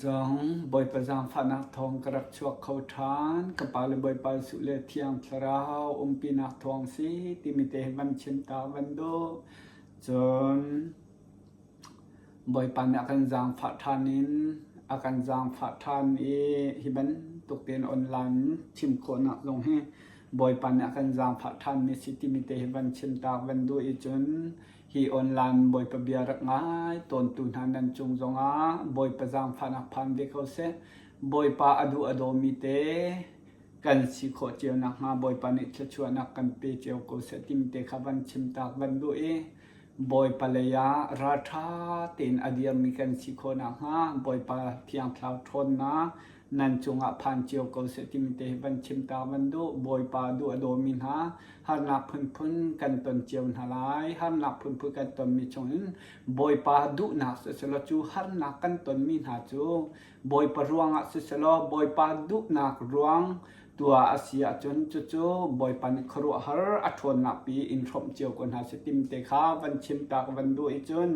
Zong Bawipa zaangfahnak thawng ka rak chuak kho ṭhan. Ka Pa le Bawipa Jesuh le Thiang Thlarau umpinak thawng si timi te hi van chim ta van duh. Cun Bawipa nih a kan zaangfah ṭhan in a kan zaangfah ṭhan i hi bantuk tein online chim khawhnak zong hi Bawipa nih a kan zaangfah ṭhanmi si timi te hi van chim ta van duh i cun Hi online Bawipa bia rak ngai tawntu hna nan cung zongah Bawipa zaangfahnak phan ve ko seh. Bawipa a duh a dawmi te kan si khawh cio nakhnga Bawipa nih thluachuahnak kan pe cio ko seh timi te kha van chim tak van duh i Bawipa lei ah ralṭha tein a dirmi kan si khawh nakhnga Bawipa Thiang Thlarau ṭhawnnak nan cungah phan cio ko seh timi te hi van chim ta van duh. Bawipa duh a dawmi hna harnak phunphun kan ton cio hna lai. Harnak phunphun kan tonmi chungin Bawipa duhnak siselaw cu harnak kan tonmi hna cu Bawipa ruangah siselaw Bawipa duhnak ruang tuah a si ahcun cucu Bawipa nih khuaruahhar a ṭhawnnak pi in hrawmh cio ko hna seh timi te kha van chim ta ka van duh i cun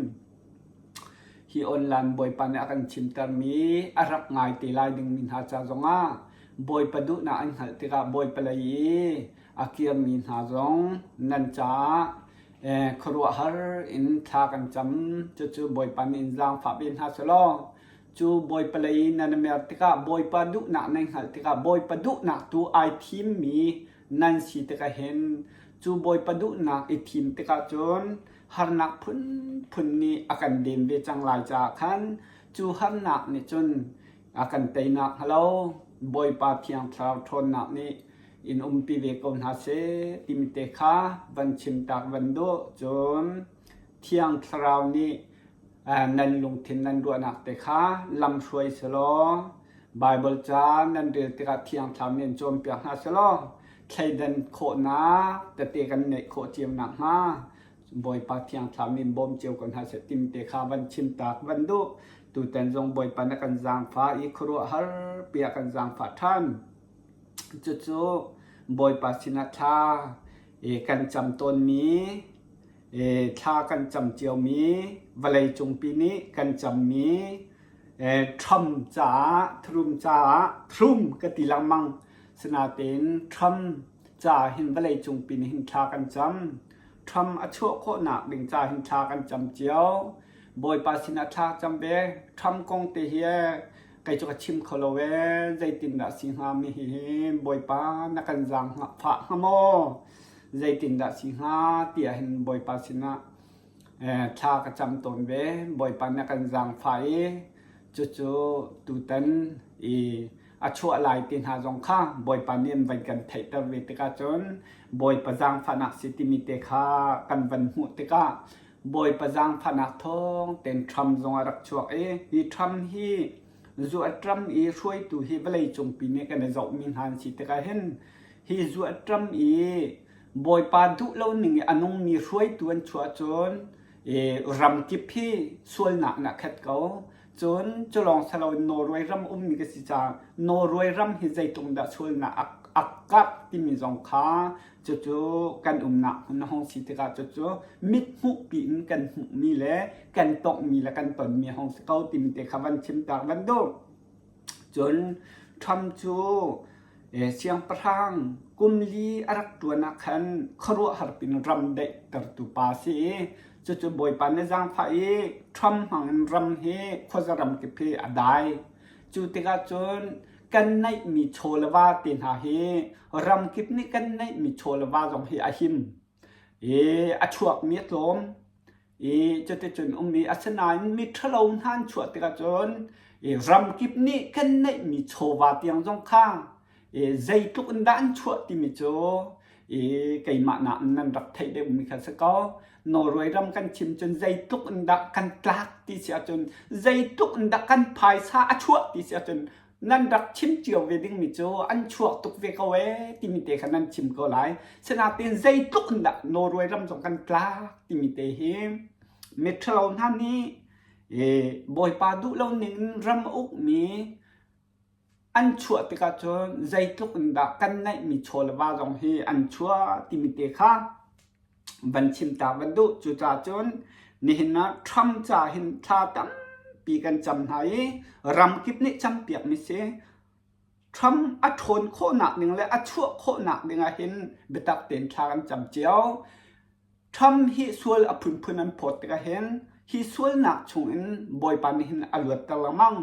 Hi online Bawipa nih a kan chimtermi a rak ngai te lai dingmi hna ca zongah Bawipa duhnak an hngalh tikah Bawipa lei i a kirmi hna zong nan caah khuaruahhar in thla kan cam. Cucu Bawipa nih in zaangfah ve hna selaw cu Bawipa lei i nan i mer tikah Bawipa duhnak nan hngalh tikah Bawipa duhnak tu ai thimmi nan si tikah hin cu Bawipa duhnak i thim tikah cun harnak phunphun nih a kan den ve cang lai caah khan cu harnak nih cun a kan teinak hnga lo Bawipa Thiang Thlarau ṭhawnnak nih in umpi ve ko hna seh timi te kha van chim tak van duh cun Thiang Thlarau nih nan lungthin nan ruahnak te kha lamhruai selaw Baibal ca nan rel tikah Thiang Thlarau nih an cawnpiak hna selaw thleidan khawhnak tete kan neih khawh cio nakhnga Bawipa Thiang Thlarau nih bawm cio ko hna seh tim te kha van chim tak van duh tutan zong Bawipa na kan zaangfah i khuaruahhar piah kan zaangfah ṭhan cucu Bawipa sinah thla kan cam tawnmi thla kan cam ciomi vawlei cungpi nih kan cammi Trump caah Trump caah Trump ka ti lengmang sinain Trump caah hin vawlei cungpi nih hin thla kan cam Trump a chuah khawhnak ding caah hin thla kan cam cio Bawipa sinah thla cam ve Trump kong te hi kei cu ka chim kho lo ee zeitindah si hnga mi hi Bawipa na kan zaang fah hnga maw zeitindah si hnga tiah hin Bawipa sinah thla ka cam tawn ve Bawipa nih a kan zaangfah i cucu tutan i a chuah lai ti hna zong kha Bawipa nih an van kan theihter ve tikah cun Bawipa zaangfahnak si timi te kha kan van hmuh tikah Bawipa zaangfahnak thawng tein Trump zong a rak chuak i hi Trump hi zuat ram i hruaitu hi vawlei cungpi nih kan i zohmi hna an si tikah hin hi zuat ram i Bawipa duh lo ning i a nungmi hruaitu an chuah cun ram kip hi sualnak in a khat ko. Cun culawng saloin Norway ram ummi ka si caah Norway ram hi zeitluk dah sualnak a karh timi zong kha cucu kan umnak hmun a hung si tikah cucu mit hmuhpi in kan hmuhmi le kan tonghmi le kan tonmi a hung si ko timi te kha van chim tak van duh. Cun Trump cu siangpahrang kum li a rak ṭuan ah khan khuaruahhar pin ram daihtertu pa a si i cucu Bawipa nih zaangfah i Trump hmang in ram hi khuaza ram kip hi a dai. Cu tikah cun kan neihmi chaw le va te hna hi ram kip nih kan neihmi chaw le va zong hi a him i a chuakmi a tlawm. I cuticun um i asinain miṭhalo hna an chuah tikah cun i ramkip nih kan neihmi chawva tiang zong kha i zeitluk in dah an chuah timi cu i keimah nakin nan rak theih deuhmi kha si ko. Norway ram kan chim cun zeitluk in dah kan tlak ti si ahcun zeitluk in dah kan phaisa a chuah ti si ahcun nan rak chim cio ve dingmi cu an chuak tuk ve ko ee timi te kha nan chim ko lai. Sinain zeitluk in dah Norway ram zong kan tlak timi te hi miṭhalo hna nih Bawipa duh lo ning in ram a ukmi an chuah tikah cun zeitluk in dah kan neihmi chaw le va zong hi an chuah timi te kha van chim ta van duh. Cucaah cun nihin ah Trump ca hin thla tampi. pi kan cam hna i ramkip nih campiakmi si. Trump a ṭhawn khawhnak ding le a chuah khawhnak ding ah hin biatak tein thla kan cam cio. Trump hi sual a phunphun an phawt tikah hin hi sualnak chungin Bawipa nih hin a luatter lengmang.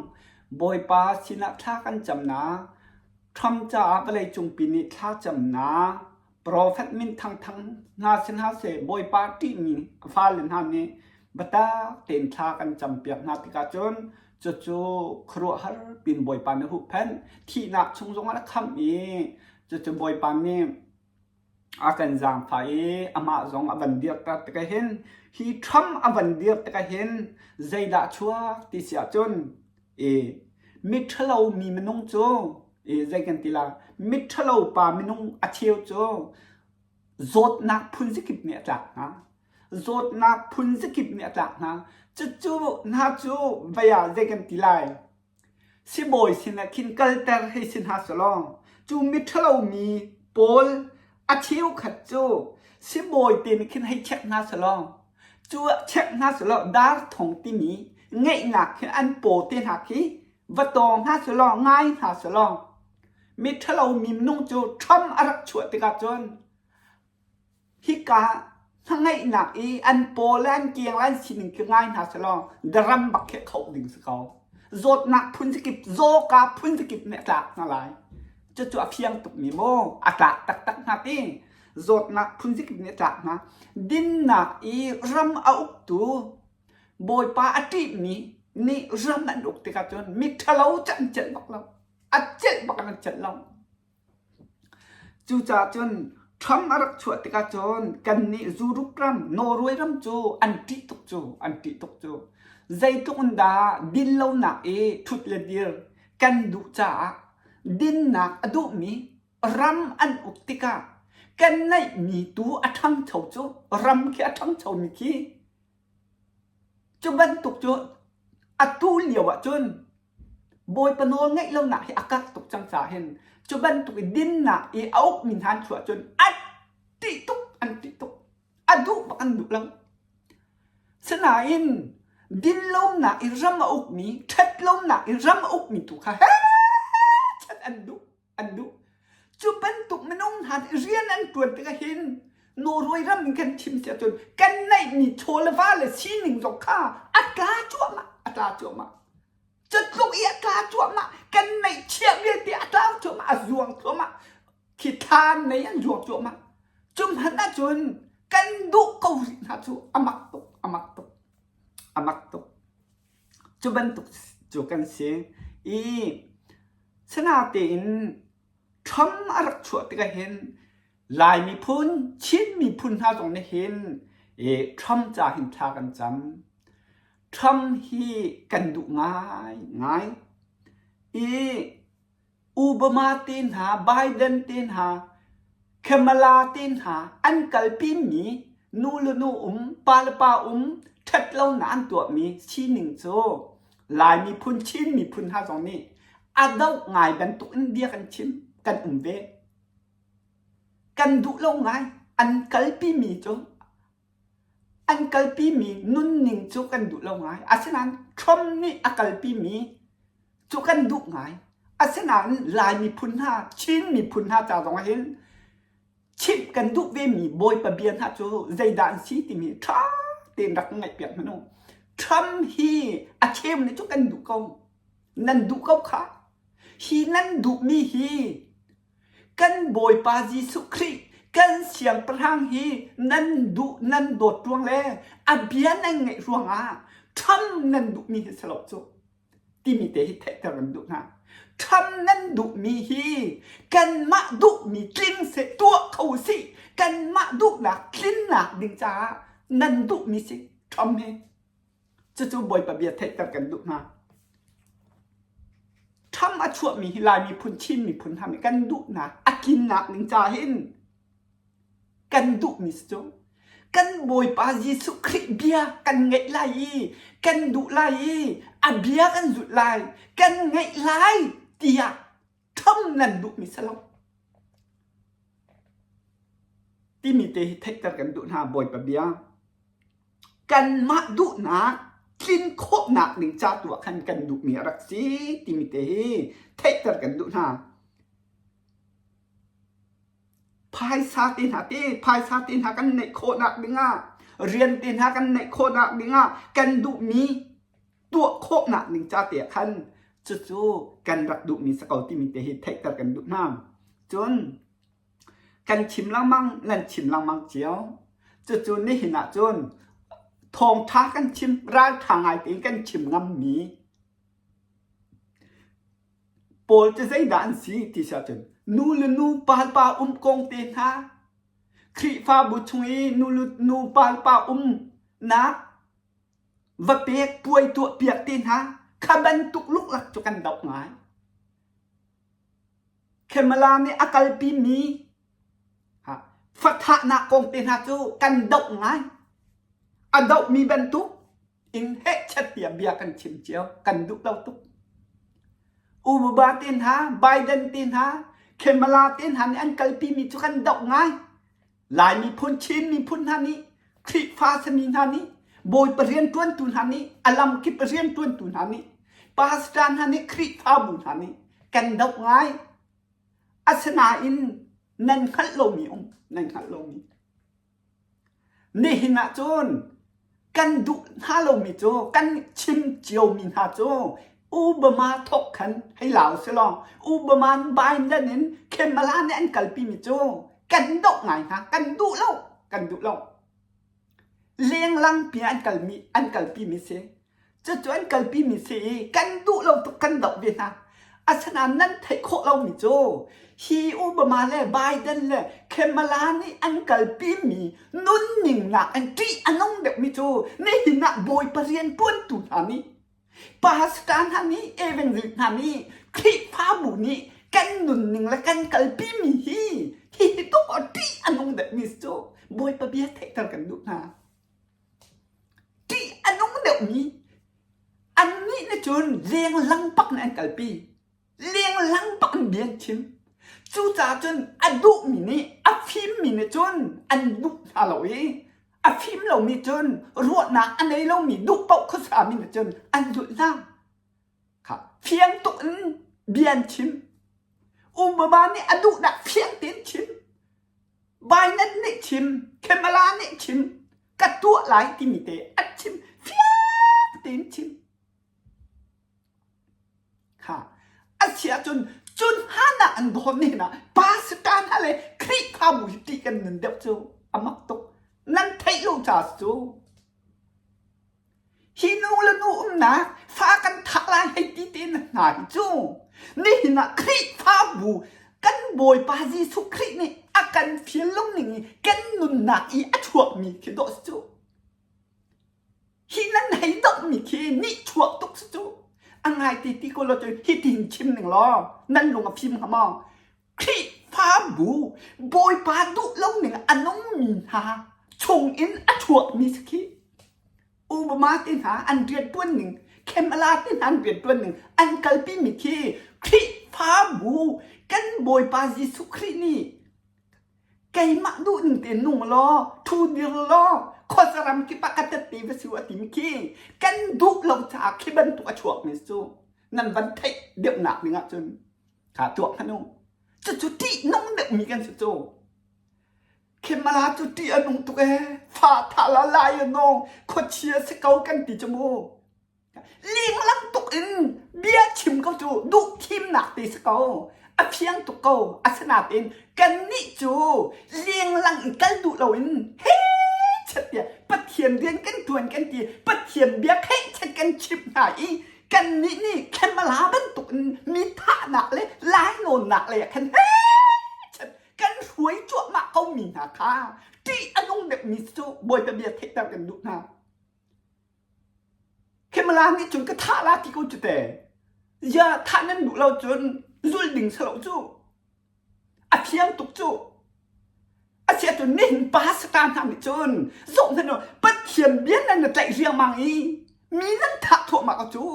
Bawipa sinah thla kan camnak, Trump caah vawleicungpi nih thla camnak, Profet min thangthang hna si hna seh Bawipa ṭihmi a fale hna nih biatak tein thla kan campiak hna tikah cun cucu khuaruahhar pin Bawipa nih a huhphenh. Thihnak chung zongah a khamh i cucu Bawipa nih a kan zaangfah i amah zong a van dirter tikah hin hi Trump a van dir tikah hin zeidah chuak ti si ahcun i miṭhalo mi minung cu i zei kan ti la miṭhalo pa minung a cheu cu zawtnak phun zakip nih a tlak hna zawtnak phun zakip nih a tlak hna cucu hna cu vei ah zei kan ti lai Sibawi sinah khin kalter hei si hna selaw cu miṭhalo mi pawl a cheukhat cu sibawi te nih khin hei check hna selaw cu ah check hna selaw darthong timi ngeihnak khi an paw te hna khi va tawng hna selaw ngai hna selaw miṭhalo mi minung cu Trump a rak chuah tikah cun Hika hnangeihnak i an paw le an kiang le an sining khi ngai hna selaw daram bak khi khoh ding si ko. Zawtnak phun zakip, zawka phun zakip nih a tlak hna lai. Cucu a fiang tukmi maw? A tlak taktak hna ti. Zawtnak phun zakip nih a tlak hna. Dinnak i ram a uktu Bawipa a ṭihmi nih ram an uk tikah cun miṭhalo cu an celh bak lo. A celh bak in an celh lo. Cucaah cun Trump a rak chuah tikah cun kannih Europe ram, Norway ram cu an ṭih tuk cu, an ṭih tuk cu. Zeitluk in dah dinlonak i ṭhut le dir kan duh caah dinnak a duhmi ram an uk tikah kan neihmi tu a ṭhangcho cu ram khi a ṭhangchomi khi cu bantuk cu atu lio ah cun Bawipa nawl ngeih lonak hi a karh tuk cang caah hin cu bantuk i dinnak i a ukmi hna an chuah cun an ṭih tuk an ṭih tuk a duh bak an duh lo. Sinain dinlonak i ram a ukmi ṭhatlonak i ram a ukmi tu kha he chan an duh an duh. Cu bantuk minung hna nih rian an ṭuan tikah hin Norway ram in kan chim si ahcun kan neihmi chaw le va le sining zong kha a tla cuahmah a tla cuahmah. Catluk i a tla cuahmah kan neihchiah vialte a tlau cuahmah a zuang cuahmah khi thlan mei an zuang cuahmah. Cu hmanh ahcun kan duh ko rih hna cu a mak tuk a mak tuk a mak tuk. Cu bantuk cu kan si i sinatein Trump a rak chuah tikah hin Lai miphun, Chin miphun hna zong nih hin Trump ca hin thla kan cam. Trump hi kan duh ngaingai. I Obama te hna, Biden te hna, Kamala te hna an kalpimi nu le nu um, pa le pa um, ṭhatlonak an tuahmi sining cu Lai miphun, Chin miphun hna zong nih a doh ngai bantuk in bia kan chim, kan um ve. Kan duh lo ngai. An kalpimi cu an kalpimi nunning cu kan duh lo ngai. Asinain Trump nih a kalpimi cu kan duh ngai. Asinain Lai miphun hna, Chin miphun hna ca zong ah hin chimh kan duh vemi Bawipa bia hna cu zeidah an si timi ṭha tein rak ngaihpiak hmanh u. Trump hi a cheu nih cu kan duh ko. Nan duh ko kha. Hi nan duhmi hi Kan Bawipa Jesuh Khrih kan Siangpahrang hi nan duh nan dawt ruang le a bia nan ngaih ruangah Trump nan duhmi hi si lo cu timi te hi theihter kan duh hna. Trump nan duhmi hi kanmah duhmi tling seh tuah kho sih kanmah duhnak tlinnak ding caah nan duhmi si Trump hi. Cucu Bawipa bia theihter kan duh hna. Trump a chuahmi hi Lai miphun, Chin miphun hna nih kan duhnak, a tlinnak ning ca hin kan duhmi si cu. Kan Bawipa Jesuh Khrih bia kan ngaih lai i, kan duh lai i, a bia kan zulh lai, kan ngaih lai tiah Trump nan duhmi si lo. Timi te hi theihter kan duh hna Bawipa bia. Kanmah duhnak tlin khawhnak ding ca tu ah khan kan duhmi a rak si timi te hi theihter kan duh hna. Phaisa te hna te phaisa te hna kan neih khawhnak dingah rian te hna kan neih khawhnak dingah kan duhmi tuah khawhnak ding ca te ah khan cucu kan rak duhmi si ko timi te hi theihter kan duh hna. Cun kan chim lengmang nan chim lengmang cio. Cucu nihin ah cun thawngṭha kan chim ralṭha ngai tein kan chim ngammi pawl cu zeidah an si ti si ahcun nu le nu pa le pa um kong te hna Khrihfabu chung i nu le nu pa le pa umnak va pek puai tuah piak te hna kha bantuk luklak cu kan doh ngai. Kamala nih a kalpimi fathahnak kong te hna cu kan doh ngai. A dohmi bantuk in hehchet tiah bia kan chim cio. Kan duh lo tuk. Obama te hna, Biden te hna, Kamala te hna nih an kalpimi cu kan doh ngai. Lai miphun, Chin miphun hna nih, Khrihfa sami hna nih, Bawipa rianṭuantu hna nih, a lamkip rianṭuantu hna nih, pastor hna nih, Khrihfabu hna nih kan doh ngai. Asinain nan hngalh lomi um, nan hngalh lomi. Nihin ah cun kan duh hna lomi cu kan chim ciomi hna cu Obama thawk khan hei lau si law Obama Biden in Kamala nih an kalpimi cu kan doh ngai hna kan duh lo kan duh lo lenglang pi an kalmi an kalpimi si Cucu an kalpimi si i kan duh lo tuk kan doh ve hna. Asinain nan theih khawh lomi cu hi Obama le Biden le Kamala nih an kalpimi nunning nak in ṭih a nung deuhmi cu nihin ah Bawipa rian ṭuantu hna nih pastor hna nih evangelist hna nih Khrihfabu nih kan nunning le kan kalpimi hi hihi tuk a ṭih a nung deuhmi cu Bawipa bia theihter kan duh hna. Ṭih a nung deuhmi annih nih cun lenglang bak in an kalpi. Lenglang bak in bia an chim. Cucaah cun a duhmi nih a fimmi nih cun an duh hna lo i a fim lomi cun ruahnak a nei lomi duh paoh khuasami nih cun an zulh hna. Kha fiang tuk in bia an chim. Obama nih a duhnak fiang tein chim. Biden nih chim, Kamala nih chim, ka tuah lai timi te a chim fiang tein chim. Kha a si ahcun cun hana an dawn ni na pastor hna le Khrihfabu hi ti kan nun deuh cu a mak tuk. Nan theih lo ca cu. Hi nu le nu umnak fa kan thah lai hei ti te na hna hi cu nihin ah Khrihfabu kan Bawipa Jesuh Khrih nih a kan fial lung ning i kan nunnak i a chuakmi khi dawh si cu. Hi nan hei dohmi khi nihchuak tuk si cu. A ngai ti ti ko lo cu hi tin chim ning law nan lung a fim hnga maw? Khrihfabu Bawipa duh lo ning a nungmi hna chung in a chuakmi si khi. Obama te hna an rianṭuan ning, Kamala te hna an rianṭuan ning, an kalpimi khi Khrihfabu kan Bawipa Jesuh Khrih nih keimah duh ning tein nung law, ṭhu dir law, khuaza ram kip ah ka tette va si u a timi khi kan duh lo caah khi bantuk a chuakmi cu nan van theih deuhnak ding ahcun kha tuak hmanh u. Cucu ṭihnung deuhmi kan si cu. Khimala cu ṭih a nung tuk ee. Fa tha la lai a nawng. Khuachia si ko kan ti cu mu. Linglang tuk in bia chim ko cu duh thimnak te si ko. A fiang tuk ko. Asinain kannih cu lenglang in kal duh loin he chet tiah Pathian rian kan ṭuan kan ti. Pathian bia kheh chet kan chimh hna i kannih nih Khemala bantuk in mi thahnak le lainawnnak lei ah khan he chet kan hruai cuahmah komi hna kha ṭih a nung deuhmi cu Bawipa bia theihter kan duh hna. Khimala nih cun ka thah la ti ko cu te. Ya thah nan duh lo cun zul ding si lo cu. A thiang tuk cu. Asiah cun nihin pastor hna nih cun zoh hmanh u Pathian bia nan na tlaih riangmang i mi nan thah thluahmah ko cu.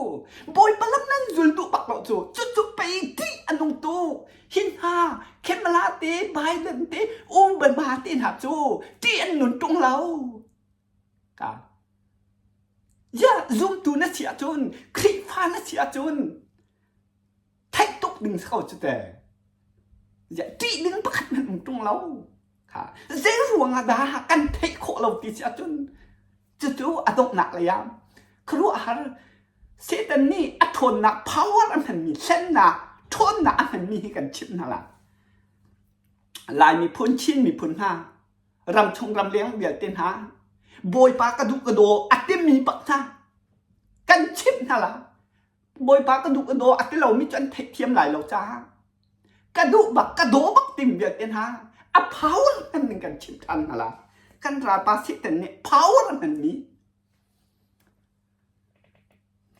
Bawipa lam nan zul duh bak lo cu. Cucu pei ṭih a nung tuk. Hi hna Kamala te Biden te Obama te hna cu ṭih an nun ṭung lo. Ka. Ya zumtu na si ahcun Khrihfa na si ahcun theih tuk ding si ko cu te. Ya ṭih ding pakhat hmanh um ṭung lo. Kha zei ruang ah dah kan theih khawh lo ti si ahcun cucu a donghnak lei ah khuaruahhar Satan nih a ṭhawnnak power a hmanmi hlennak ṭhawnnak a hmanmi hi kan chimh hna lai. Lai miphun Chin miphun hna ramchung ramleng vialte hna Bawipa ka duh ka daw a timi bak hna kan chimh hna la Bawipa ka duh ka daw a ti lomi cu an theihthiam lai lo caah ka duh bak ka daw bak tim vialte hna a power hman ning kan chimh ṭhan hna la kan ralpa Satan nih power a hmanmi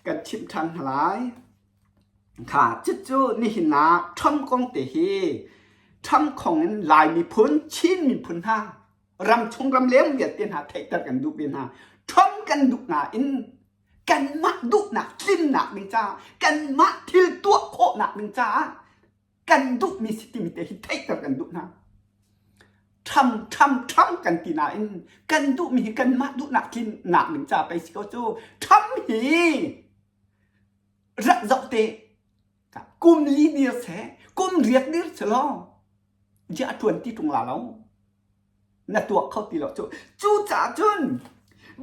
Kan chimh ṭhan hna lai. Kha cucu nihin ah Trump kong te hi Trump khong in Lai miphun, Chin miphun hna, ramchung ramleng vialte hna theihter kan duh ve hna. Trump kan duh nain kanmah duhnak tlinnak ding caah, kanmah thil tuah khawhnak ding caah kan duhmi si timi te hi theihter kan duh hna. Ṭham ṭham ṭham kan ti nain kan duhmi hi kanmah duhnak tlinnak ding ca pei si ko cu. Ṭham hi rak zoh te kum li dir seh, kum riat dir si law ziah ṭuan ti ṭung la lo. Na tuak kho ti lo cu. Cucaah cun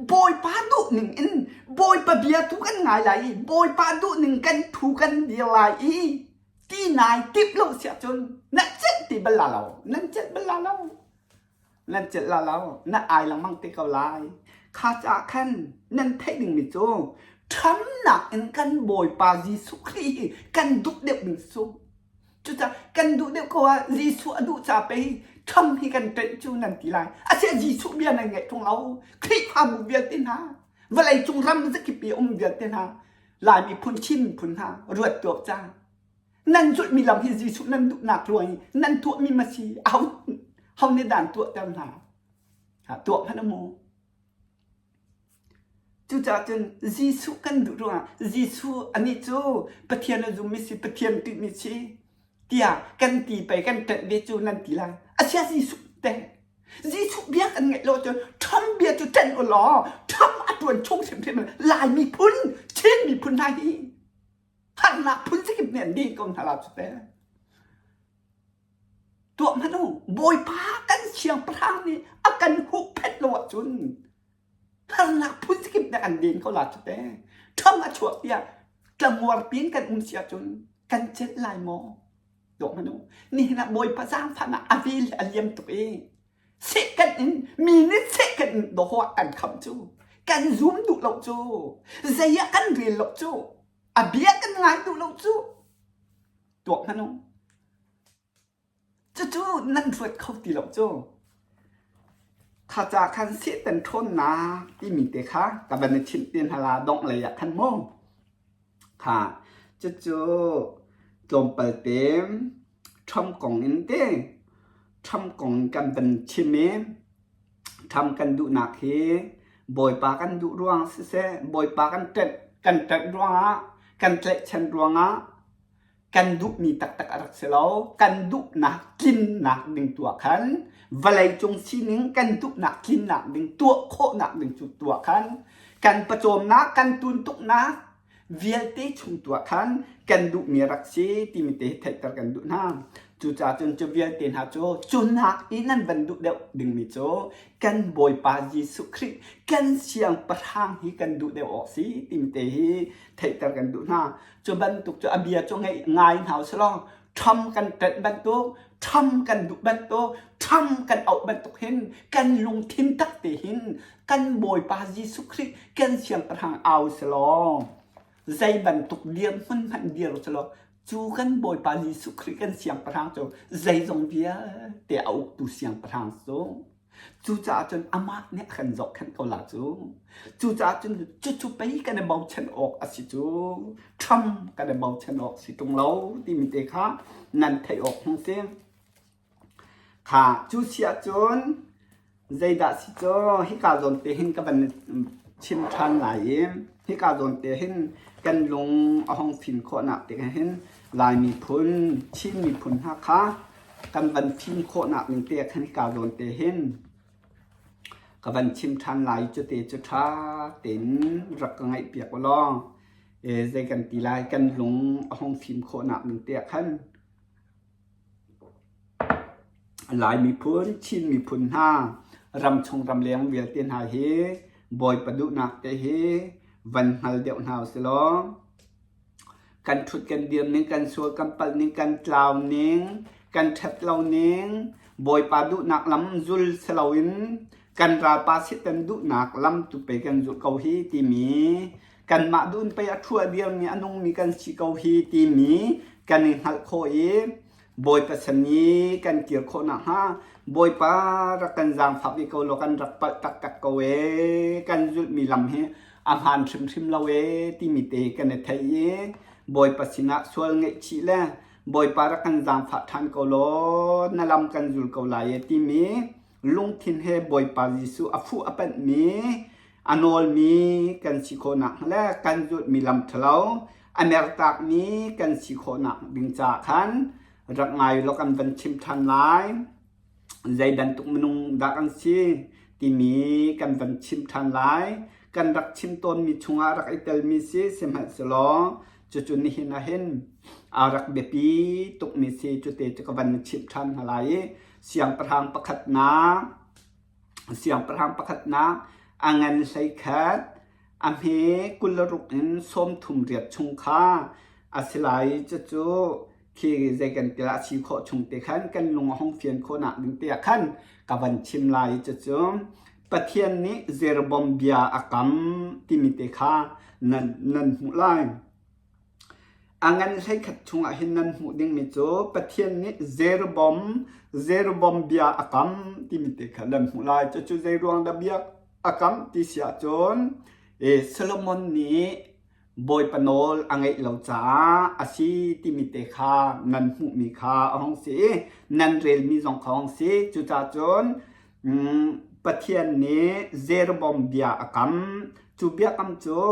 Bawipa duh ning in Bawipa bia tu kan ngai lai i Bawipa duh ning kan thu kan dir lai i ti nai tip lo siah cun na celh ti bal la lo. Nan celh bal la lo. Nan celh la lo. Na ai lengmang te ko lai. Kha caah khan nan theih dingmi cu ṭhamnak in kan Bawipa Jesuh Khrih hi kan duh deuh ding cu. Cucaah kan duh deuh ko ah Jesuh a duh ca pei Trump hi kan ṭenh cu nan ti lai. Asiah Jesuh bia nan ngaih ṭung lo. Khrihfabu vialte hna, vawleicung ram zakip i um vialte hna, Lai miphun, Chin miphun hna, ruat tuak ca. Nan zulhmi lam hi Jesuh nan duhnak ruang i nan tuahmi ma si? Aho ho nih dah an tuahter hna? Ha, tuah hmanh u mu. Cucaah cun Jesuh kan duh ruangah Jesuh anih cu Pathian a zummi si, Pathian ṭihmi si tiah kan ti pei kan ṭanh ve cu nan ti lai. Asiah Jesuh teh Jesuh bia kan ngaih lo cun Trump bia cu ṭanh u law Trump a ṭuan chung hrimhrim Lai miphun, Chin miphun hna hi harnak phun zakip nih an din ko hna la cu teh. Tuah hmanh u, Bawipa kan siangpahrang nih a kan huhphenh lo ahcun harnak phun zakip nih an den ko la cu teh. Ṭhang a chuak tiah tlamuar piin kan um si ahcun kan celh lai maw? Tuah hmanh u, nihin ah Bawipa zaangfahnak a vel a liam tuk i sehkan in mi nih sehkan in dawh ah kan khamh cu, kan zum duh lo cu, zei ah kan rel lo cu, a bia kan ngai duh lo cu. Tuak hmanh u. Cucu nan ruat kho ti lo cu. Kha ca khan Satan ṭhawnnak timi te kha ka van i chimh te hna la dongh lei ah khan mu. Kha cucu tlawmpal te Trump kong in te Trump kong kan van chim i Trump kan duhnak hi Bawipa kan duh ruang siseh Bawipa kan ṭanh kan ṭanh ruangah kan tlaihchan ruangah kan duhmi taktak a rak si lo. Kan duhnak tlinnak ding tu ah khan vawleicung sining kan duhnak tlinnak ding tuah khawhnak ding cu tu ah khan kan pawcawmnak kan tuntuknak vialte chung tu ah khan kan duhmi a rak si timi te hi theihter kan duh hna. Cucaah cun cu vialte hna cu cu nak i nan van duh deuh dingmi cu kan Bawipa Jesuh Khrih kan siangpahrang hi kan duh deuh awk si timi te hi theihter kan duh hna. Cu bantuk cu a bia cu ngai hna usih law Trump kan ṭanh bantuk, Trump kan duh bantuk, Trump kan auh bantuk hin kan lungthin tak te hin kan Bawipa Jesuh Khrih kan siangpahrang au si law zei bantuk dirhmun hmanh dir si law cu kan Bawipa Jesuh Khrih kan siangpahrang cu zeizong vialte a uktu siangpahrang cu Cucaah cun amah nih a kan zohkhenh ko la cu. Cucaah cun cucu pei kan i bochan awk a si cu. Trump kan i bochan awk si ṭung lo timi te kha nan theih awk hung si. Kha cu si ahcun zeidah si cu hika zawn te hin ka van chim ṭhan lai i hika zawn te hin kan lung a hong fim khawhnak te hin Lai miphun, Chin miphun hna kha kan van fim khawhnak ning te khan hika zawn te hin. Ka van chim ṭhan lai cute cu ṭha tein rak ka ngaihpiak u law zei kan ti lai kan lung a hung fim khawhnak ding te ah khan Lai miphun, Chin miphun hna ramchung ramleng vialte hna hi Bawipa duhnak te hi van hngal deuh hna usih law kan ṭhut kan dir ning, kan sual kan palh ning, kan tlau ning, kan ṭhat lo ning, Bawipa duhnak lam zul si loin kan ralpa Satan duhnak lam tu pei kan zulh ko hi timi kanmah duh in pei a ṭhu a dirmi a nungmi kan si ko hi timi kan i hngalh khawh i Bawipa sin i kan kir khawh nakhnga Bawipa rak kan zaangfak ve ko law kan rak palh taktak ko ee kan zulhmi lam hi a hmaan hrimhrim lo ee timi te kan i theih i Bawipa sinah sual ngaihchih le Bawipa rak kan zaangfah ṭhan ko law na lam kan zul ko lai ee timi lungthin he Bawipa Jesuh a fuh a panhmi a nawlmi kan si khawhnak le kan zulhmi lam ṭhalo a mertakmi kan si khawhnak ding caah khan rak ngai law kan van chim ṭhan lai. Zei bantuk minung dah kan si timi kan van chim ṭhan lai. Kan rak chim tawnmi chungah rak i telmi si sihmanhsehlaw cucu nihin ah hin aa rak biapi tukmi si cute cu ka van chimh ṭhan hna lai i siangpahrang pakhatnak Siangpahrang pakhatnak a ngan 11, a hme 26 in 38 chung kha a si lai. Cucu khi zei kan ti a si khawh chung te khan kan lung a hung fian khawhnak ding te ah khan ka van chim lai. Cucu Pathian nih Jeroboam bia a kam timi te kha nan, nan hmuh lai. A ngan 11 chungah hin nan hmuh dingmi cu Pathian nih Jeroboam, Jeroboam bia a kam timi te kha nan hmuh lai. Cucu zeiruang dah bia a kam ti si ahcun Solomon nih Bawipa nawl a ngeih lo caah a si timi te kha nan hmuhmi kha a hung si i nan relmi zong kha a hung si. Cucaah cun Pathian nih Jeroboam bia a kam. Cu biakam cu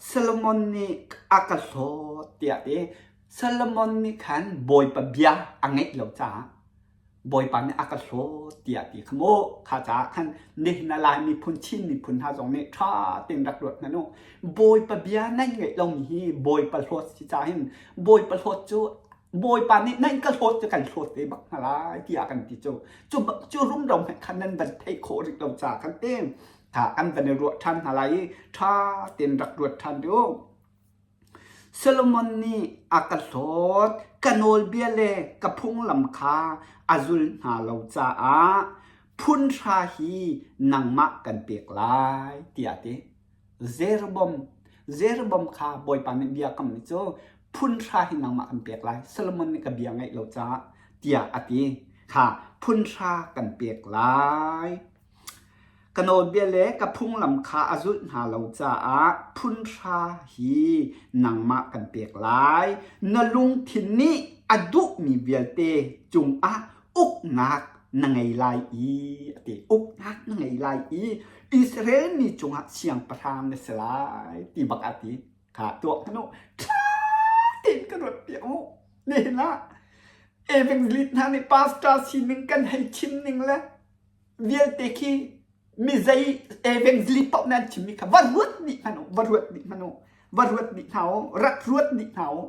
Solomon nih a ka hlawt tiah a ti. Solomon nih khan Bawipa bia a ngeih lo caah Bawipa nih a ka hlawt tiah a ti kha mu. Kha caah khan nihin ah Lai miphun, Chin miphun hna zong nih ṭha tein rak ruat hmanh u. Bawipa bia nan ngeih lomi hi Bawipa hlawt si caah hin Bawipa hlawt cu Bawipa nih nan ka hlawt cu kan hlawt ve bak hna lai tiah kan ti cu. Cu cu rumro hmanh khan nan van theih khawh rih lo caah khan te tha kan van i ruah ṭhan hna lai i ṭha tein rak ruat ṭhan rih u. Solomon nih a ka hlawt, ka nawlbia le ka phunglam kha a zul hna lo caah phun hra hi nangmah kan pek lai tiah a ti. Jeroboam Jeroboam kha Bawipa nih bia kammi cu phun hra hi nangmah kan pek lai Solomon nih ka bia ngaih lo caah tiah a ti kha phun hra kan pek lai. Ka nawlbia le ka phunglam kha a zulh hna lo caah phun hra hi nangmah kan pek lai. Na lungthin nih a duhmi vialte cungah uknak na ngei lai i a ti. Uknak na ngei lai i Israel mi cungah siangpahrang na si lai ti bak a ti. Kha tuah hmanh u. Ṭha tein ka ruat piak u. Nihin ah evangelist hna nih pastor sining kan hei chim ning le vialte khi mi zei evangelist paoh nan chimmi kha va ruat dih hmanh u, va ruat dih hmanh u, va ruat dih hna u, rak ruat dih hna u.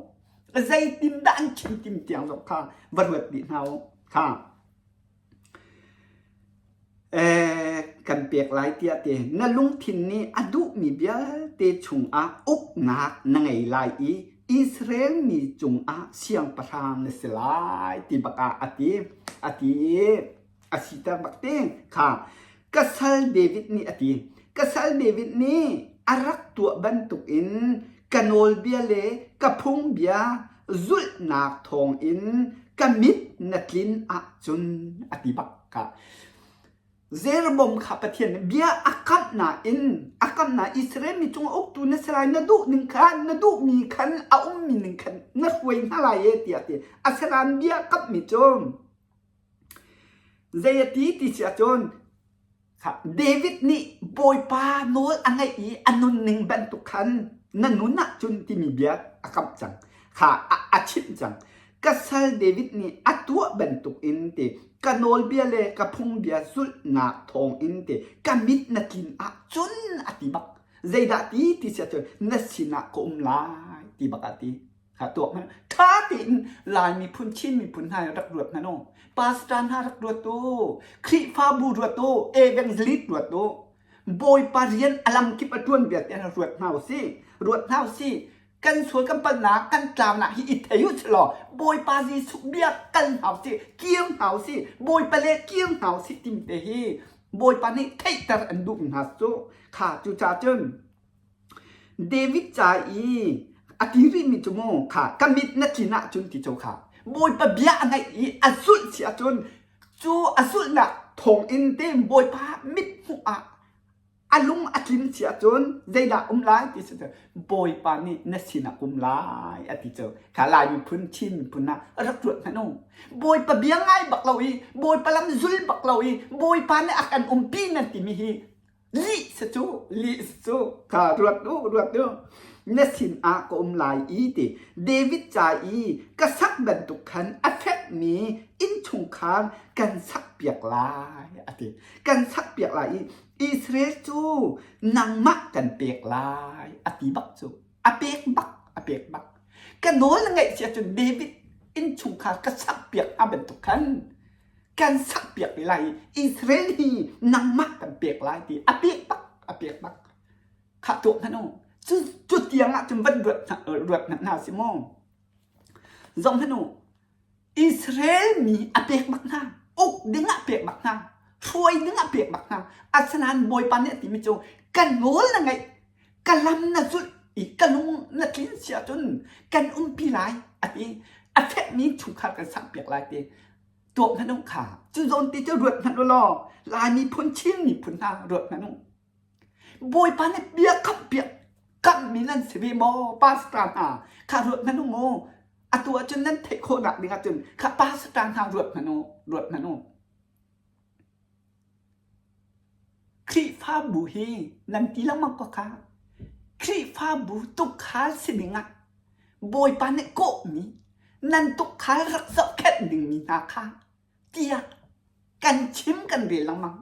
Zeitindah an chim tim tiang zong kha va ruat dih hna u. Kha kan pek lai tiah ti na lungthin nih a duhmi vialte chungah uknak na ngei lai i Israel mi cungah siangpahrang na si lai ti bak ah a ti a ti i a siter bak te kha ka sal David nih a ti ka sal David nih a rak tuah bantukin ka nawlbia le ka phungbia zulhnak thawngin ka mit na tlin ahcun a ti bak ka Jeroboam kha Pathian nih bia a kamh nain a kamh na Israel mi cung uktu na si lai na duh ning khan na duhmi khan a ummi ning khan na hruai hna lai e tiah ti asinain bia kamhmi cu zei a ti ti si ahcun David nih Bawipa nawl a ngaih i a nunning bantuk khan na nun ahcun timi bia a kamh cang. Kha a chimh cang. Ka sal David nih a tuah bantukin ti ka nawlbia le ka phungbia zulhnak thawngin ti ka mit na tlin ahcun a ti bak. Zeidah ti ti si ahcun na sinah ka um lai ti bak a ti. Kha tuak hmanh. Ṭha tein Lai miphun, Chin miphun hna rak ruat hmanh u. Pastor hna rak ruat u. Khrihfabu ruat u. Evangelist ruat u. Bawipa rian a lamkip a ṭuan vialte ruat hna u sih. Ruat hna u sih. Kan sual kan palhnak, kan tlaunak hi i thei u law Bawipa Jesuh bia kal hna u sih, kir hna u sih, Bawipa le kir hna u sih tim te hi Bawipa nih theihter an duh hna cu. Kha cucaah cun David ca i a ti rihmi cu mu kha ka mit na tlin ahcun ti cu kha Bawipa bia a ngaih i a zulh si ahcun cu a zulhnak thawngin te Bawipa mit hmuh ah a lung a tlin si ahcun zeidah um lai ti si Bawipa nih na sinah um lai a ti cu kha Lai miphun Chin miphun ah rak ruat hmanh u Bawipa bia ngai bak lo i Bawipa lam zul bak lo i Bawipa nih a kan umpi nan timi hi lih si cu lih si cu kha ruat u ruat u na sin ah ka um lai i ti David ca i ka sak bantuk khan a fekmi innchungkhar kan sakpiak lai a ti kan sakpiak lai i Israel cu nangmah kan pek lai a ti bak cu a pek bak a pek bak ka nawl na ngaih si ahcun David innchungkhar ka sakpiak hnga bantuk khan kan sakpiak te lai i Israel hi nangmah kan pek lai ti a pek bak a pek bak kha tuah hmanh u cu cu tiang ah cun van ruat ruat hmanh hna si maw zong hmanh u Israel mi a pek bak hna uk ding ah pek bak hna hruai ding ah pek bak hna asinain Bawipa nih a timi cu ka nawl na ngaih ka lam na zulh i ka lung na tlin si ahcun kan umpi lai a ti a fekmi chungkhar kan sakpiak lai ti tuak hmanh u kha cu zawn te cu ruat hmanh u law Lai miphun Chin miphun hna ruat hmanh u Bawipa nih bia kamh piak kamhmi nan si ve maw pastor hna kha ruat hmanh u mu atu ahcun nan theih khawhnak ding ahcun kha pastor hna ruat hmanh u ruat hmanh u Khrihfabu hi nan ti lengmang ko kha Khrihfabu tukhal si ding ah Bawipa nih kawhmi nan tukhal rak zohkhenh dingmi hna kha tiah kan chim kan rel lengmang.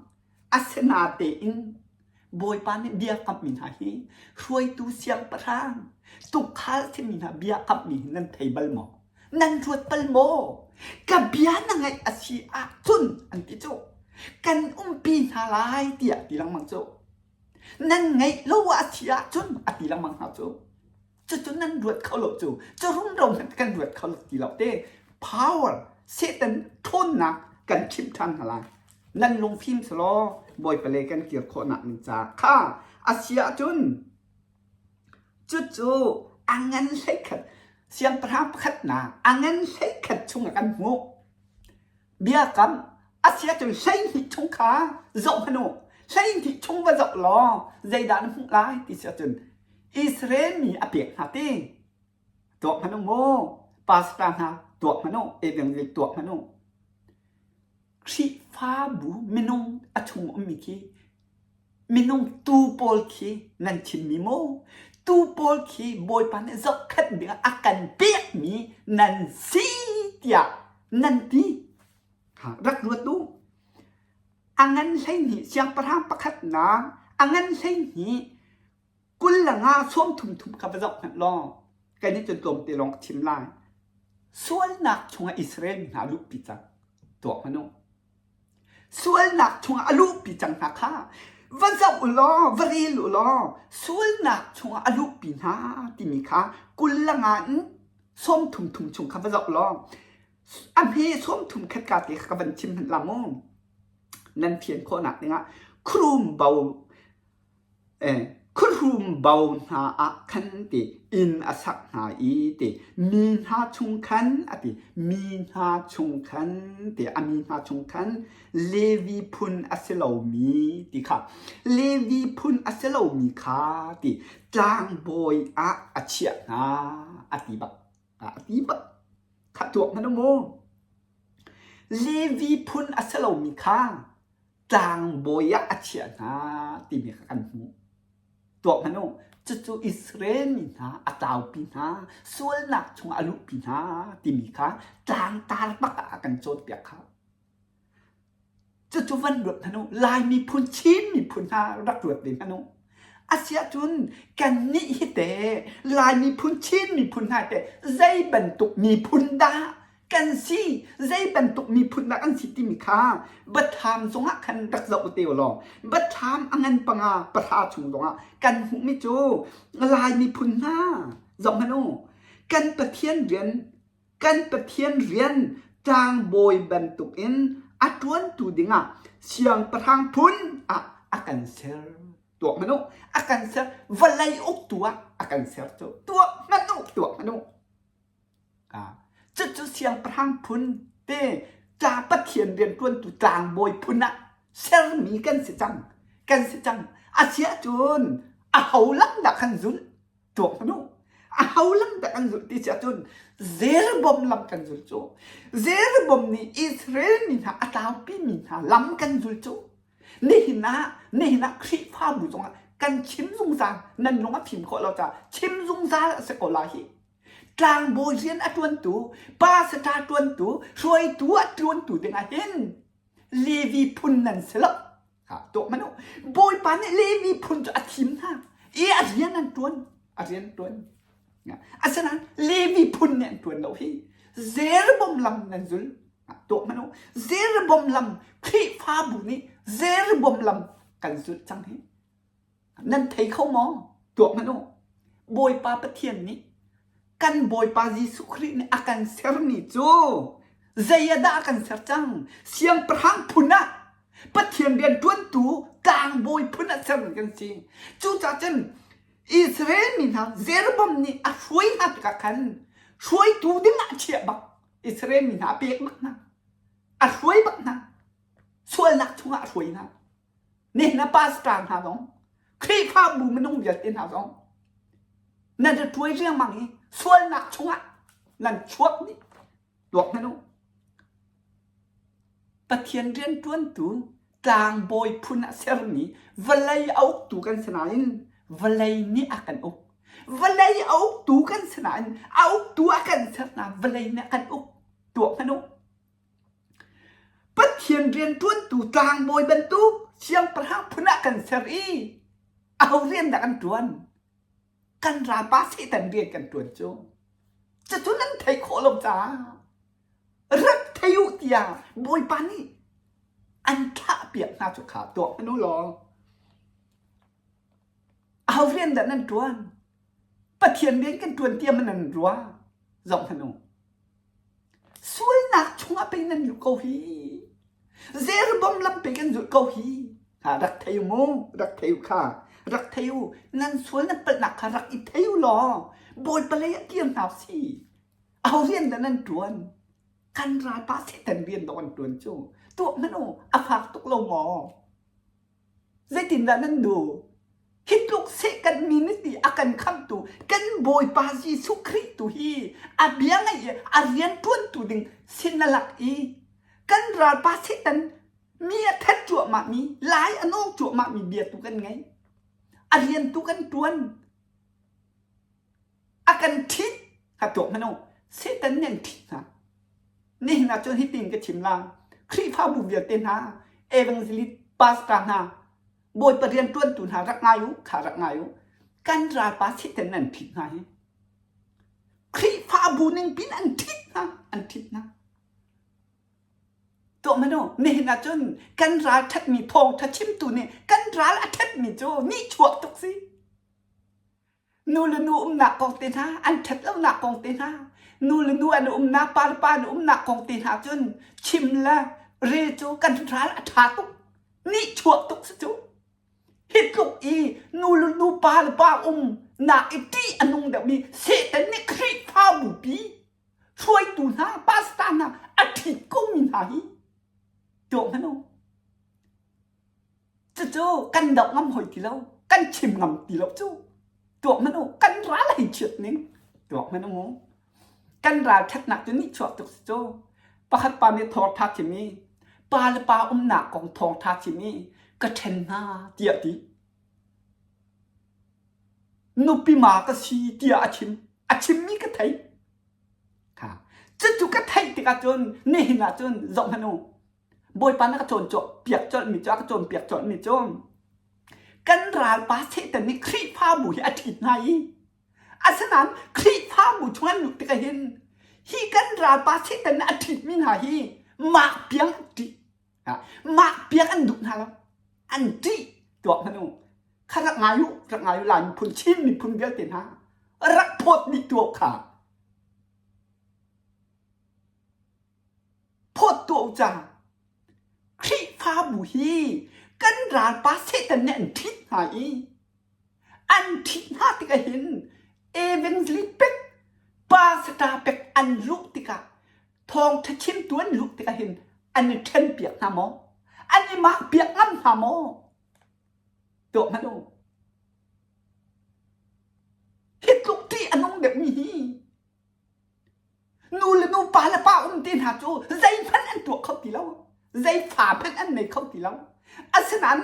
Asinatein Bawipa nih bia kamhmi hna hi hruaitu siangpahrang tukhal simi hna bia kamhmi hi nan thei bal maw? Nan ruat bal maw? Ka bia na ngaih a si ahcun an ti cu. Kan umpi hna lai tiah ti lengmang cu. Nan ngaih lo a si ahcun a ti lengmang hna cu. Cucu nan ruat kho lo cu. Cu rumro hmanh kan ruat kho ti lo te. Power Satan ṭhawnnak kan chimh ṭhan hna lai. Nan lungfim selaw Bawipa le kan kir khawhnak ding ca kha a si ahcun cucu a ngan hleikhat siangpahrang pakhatnak a ngan hleikhat chungah kan hmuh. Biakam a si ahcun 12 chung kha zoh hmanh u. 12 chung va zoh law zeidah na hmuh lai ti si ahcun Israel mi a pek hna ti. Tuak hmanh u mu. Pastor hna tuak hmanh u. Evangelist tuak hmanh u. Khrihfabu minung a chung ummi khi minung tuu pawl khi nan chimmi maw? Tuu pawl khi Bawipa nih zohkhenh dingah a kan pekmi nan si tiah nan ti. Rak ruat u. A ngan 12 siangpahrang pakhatnak a ngan 12 kul le nga sawm thum thum kha va zoh hmanh law kan nih cun tlawmte lawng ka chim lai. Sualnak chungah Israel mi hna luhpi cang. Tuak hmanh u. Sualnak chungah a luhpi cang hna kha va zoh u law va rel u law sualnak chungah a luhpi hna timi kha kul le nga in sawm thum thum chung kha va zoh law a hme sawm thum khat ka te kha ka van chim hmanh la mu nan fian khawhnak dingah khurum bo Khuahrum bo hna ah khan ti inn a sak hna i ti mi hna chung khan a ti mi hna chung khan ti a mi hna chung khan Levi phun a si lomi ti kha Levi phun a si lomi kha ti tlangbawi ah a chiah hna a ti bak a ti bak kha tuak hmanh u mu Levi phun a si lomi kha tlangbawi ah a chiah hna timi kha kan hmuh. Tuak hmanh u. Cucu Israel mi hna a tlaupi hna, sualnak chungah a luhpi hna timi kha tlangtar bak ah a kan cawnpiak kha. Cucu van ruat hmanh u, Lai miphun, Chin miphun hna rak ruat ve hmanh u. Asiahcun kannih hi teh Lai miphun, Chin miphun hna teh zei bantuk miphun dah kan si, zei bantuk miphun dah kan si timi kha Biathlam zongah khan rak zoh te u law Biathlam a ngan panga pahra chung zongah kan hmuhmi cu Lai miphun hna zoh hmanh u, kan Pathian rian Kan Pathian rian tlangbawi bantukin a ṭuantu dingah siangpahrang phun ah a kan ser. Tuak hmanh u, a kan ser. Vawlei uktu ah a kan ser cu. Tuak hmanh u, tuak hmanh u. Ah, cucu siangpahrang phun te tla Pathian rianṭuantu tlangbawi phun ah sermi kan si cang. Kan si cang. Asiahcun aho lam dah kan zulh? Tuak hmanh u. A ho lam dah kan zulh ti si ahcun Jeroboam lam kan zul cu. Jeroboam nih Israel mi hna a tlaupi mi hna lam kan zul cu. Nihin ah nihin ah Khrihfabu zongah kan chim zungzal nan lung a fim khawh lo caah chim zungzal a si ko lai hi. Tlangbawi rian a ṭuantu, pastor ṭuantu, hruaitu a ṭuantu dingah hin Levi phun nan si lo. Ha, tuah hmanh u. Bawipa nih Levi phun cu a thim hna i a rian an ṭuan. A rian ṭuan. Asinain Levi phun nih an ṭuan lo hi. Jeroboam lam nan zul. Tuah hmanh u. Jeroboam lam Khrihfabu nih Jeroboam lam kan zulh cang hi. Nan thei kho maw? Tuak hmanh u. Bawipa Pathian nih kan Bawipa Jesuh Khrih nih a kan sermi cu zei ah dah a kan ser cang? Siangpahrang phun ah Pathian rian ṭuantu tlangbawi phun ah sermi kan si. Cucaah cun Israel mi hna Jeroboam nih a hruai hna tikah khan hruaitu ding ah a chiah bak. Israel mi hna a pek bak hna. A hruai bak hna. Sualnak chungah a hruai hna. Nihin a pastor hna zong, Khrihfabu minung vialte hna zong nan ra ṭuai riangmang i sualnak chungah nan chuak dih. Tuak hmanh u. Pathian rianṭuantu tlangbawi phun ah sermi vawlei a uktu kan si nain vawlei nih a kan uk. Vawlei a uktu kan si nain a uktu a kan ser hna vawlei nih a kan uk. Tuak hmanh u. Pathian rianṭuantu tlangbawi bantuk siangpahrang phun ah kan ser i aho rian dah kan ṭuan? Kan ralpa Satan rian kan ṭuan cu. Cucu nan theih khawh lo caah rak thei u tiah Bawipa nih an thlahpiak hna cu kha tuah hmanh u law aho rian dah nan ṭuan? Pathian rian kan ṭuan tiah maw nan ruah? Zoh hmanh u. Sualnak chungah pei nan luh ko hi. Jeroboam lam pei kan zulh ko hi. Ha, rak thei u mu, rak thei u kha. Rak thei u, nan sual nan palhnak kha rak i thei u law Bawipa lei ah kir hna si. Aho rian dah nan ṭuan? Kan ralpa Satan rian dawh an ṭuan cu. Tuah hmanh u, a fak tuk lo maw? Zeitindah nan duh? Hi tluk seh kan mi nih ti a kan khamhtu kan Bawipa Jesuh Khrih tu hi a bia ngaih i a rian ṭuantu ding sin a lak i kan ralpa Satan mi a that cuahmahmi, lai a nawng cuahmahmi bia tu kan ngei. A rian tu kan ṭuan. A kan ṭhit. Ha tuak hmanh u. Satan nih an ṭhit hna. Nihin ah cun hitin ka chim la. Khrihfabu vialte hna, evangelist pastor hna, Bawipa rianṭuantu hna rak ngai u, kha rak ngai u. Kan ralpa Satan an ṭhit hna hi. Khrihfabu ning pin an ṭhit hna, an ṭhit hna. Tuah hmanh u, nihin ah cun kan ral ṭhatmi thawngṭha chimtu nih kan ral a ṭhatmi cu nihchuak tuk si. Nu le nu umnak kong te hna, an ṭhat lonak kong te hna, nu le nu an umnak, pa le pa an umnak kong te hna cun chim le rel cu kan ral a ṭha tuk, nihchuak tuk si cu. Hi tluk i nu le nu, pa le pa umnak i ṭih a nung deuhmi Satan nih Khrihfabu pi hruaitu hna, pastor hna a ṭhit komi hna hi tuah hmanh u. Cucu kan doh ngam hoi ti lo, kan chim ngam ti lo cu. Tuak hmanh u, kan ral hei chiat ning. Tuak hmanh u mu. Kan ral ṭhatnak cu nihchuak tuk si cu. Pakhat pa nih thawngṭha chim i, pa le pa umnak kong thawngṭha chim i, ka ṭhen hna tiah ti. Nupi ma ka si tiah a chim. A chimmi ka thei. Ha. Cucu ka theih tikah cun nihin ah cun zoh hmanh u. Bawipa na ka cawn piak colhmi cu a ka cawnpiak colhmi cu kan ralpa Satan nih Khrihfabu hi a ṭhit hna i asinain Khrihfabu chung an luh tikah hin hi kan ralpa Satan nih a ṭhitmi hna hi mak piang an ṭih. Mak piang an duh hna lo. An ṭih tuah hmanh u. Kha rak ngai u, rak ngai u Lai miphun, Chin miphun vialte hna rak phawt dih tuah kha. Phawt tuah u ca. Khrihfabu hi kan ralpa Satan nih an ṭhit hna i an ṭhit hna tikah hin evangelist pek, pastor pek an luh tikah thawngṭha chimtu an luh tikah hin an i ṭhenpiak hna maw? An i makpiak ngam hna maw? Tuah hmanh u. Hi tluk ṭih a nung deuhmi hi nu le nu pa le pa um te hna cu zeihmanh an tuah kho ti lo. Zei fa hmanh an nei kho ti lo. Asinain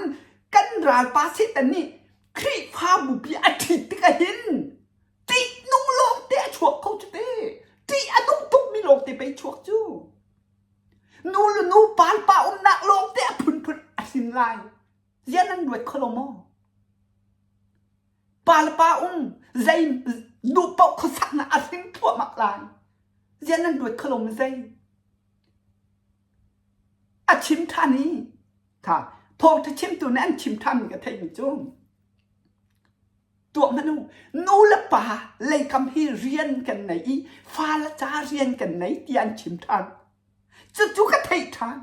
kan ralpa Satan nih Khrihfabu pi a ṭhit tikah hin ṭihnung lawngte a chuak kho cu te. Ṭih a nung tukmi lawngte pei chuak cu. Nu le nu pa le pa umnak lawngte a phunphun a hrin lai. Ziah nan ruat kho lo maw? Pa le pa um zei duh paoh khuasaknak a hring thluahmah lai. Ziah nan ruat kho lo maw zei? A chim ṭhan i tha thawngṭha chimtu nih an chim ṭhanmi ka theihmi cu tuah hmanh u nu le pa leikam hi rian kan nei i fa le ca rian kan nei tiah an chim ṭhan. Cucu ka theih ṭhan.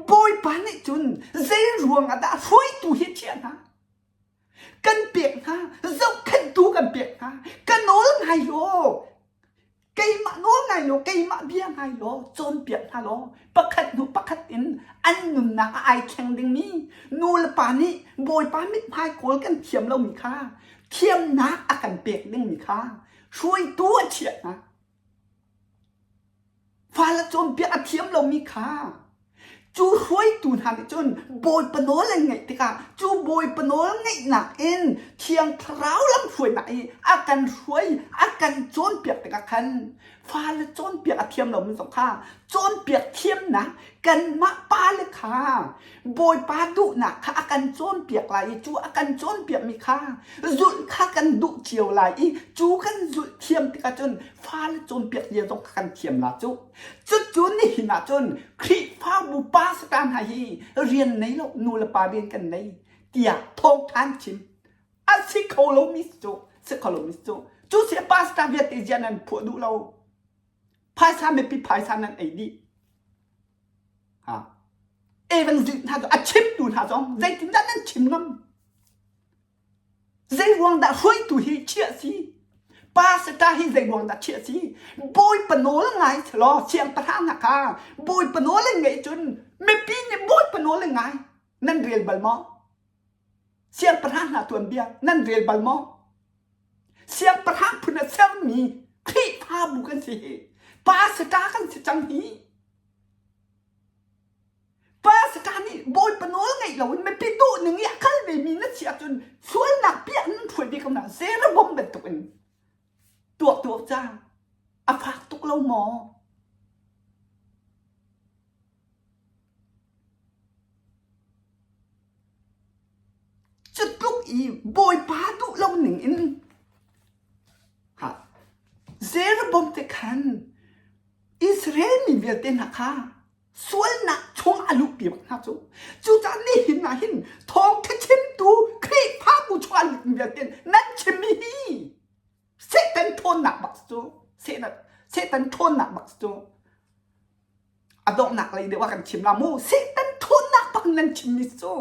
Bawipa nih cun zei ruang ah dah hruaitu hi a chiah hna? Kan pek hna, zohkhenhtu kan pek hna. Ka nawl ngai law, keimah nawl ngai law, keimah bia ngai law, cawnpiak hna law, pakhat hnu pakhat in an nunnak ah ai thleng dingmi nu le pa nih Bawipa mithmai kawl kan thiam lomi kha thiamnak a kan pek dingmi kha hruaitu a chiah hna. Fale cawnpiak a thiam lomi kha cu hruaitu hna nih cun Bawipa nawl an ngaih tikah cu Bawipa nawl ngaihnak in Thiang Thlarau lamhruainak i a kan hruai a kan cawnpiak tikah khan fale cawnpiak a thiam lomi zong kha cawnpiak thiamnak kanmah pale kha Bawipa duhnak kha a kan cawnpiak lai i cu a kan cawnpiakmi kha zulh kha kan duh cio lai i cu kan zulh thiam tikah cun fale cawnpiak zia zong kha kan thiam la cu. Cucu nihin ah cun Khrihfabu pastor hna hi rian nei lo nu le pa rian kan nei tiah thawngthan chim a si kho lomi cu si kho lomi cu cu si pastor vialte zia nan phuah duh lo phaisa mipi phaisa nan ei dih Ha. Evangelist hna cu a chimtu hna zong zeitindah nan chim ngam? Zei ruang dah hruaitu hi chiah si? Pastor hi zei ruang dah chiah si? Bawipa nawl ngai selaw siangpahrang hna kha Bawipa nawl an ngeih cun mipi nih Bawipa nawl an ngai. Nan rel bal maw? Siangpahrang hna tuanbia nan rel bal maw? Siangpahrang phun a sermi Khrihfabu kan si hi. Pastor kan si cang hi. Pastor nih Bawipa nawl ngeih loin mipi duh ning i a kal vemi na si ahcun sualnak piah nan hruai ve ko hna. Jeroboam bantuk in tuah tuah ca a fak tuk lo maw? Cu tluk i Bawipa duh lo ning in ha Jeroboam te khan Israel mi vialte hna kha sualnak chung a luhpi bak hna cu. Cucaah nihin ah hin thawngṭha chimtu Khrihfabu chung a lutmi vialte nan chimmi hi Satan ṭhawnnak bak cu Satan ṭhawnnak bak cu a donghnak lei deuh ah kan chim la mu Satan ṭhawnnak bak nan chimmi cu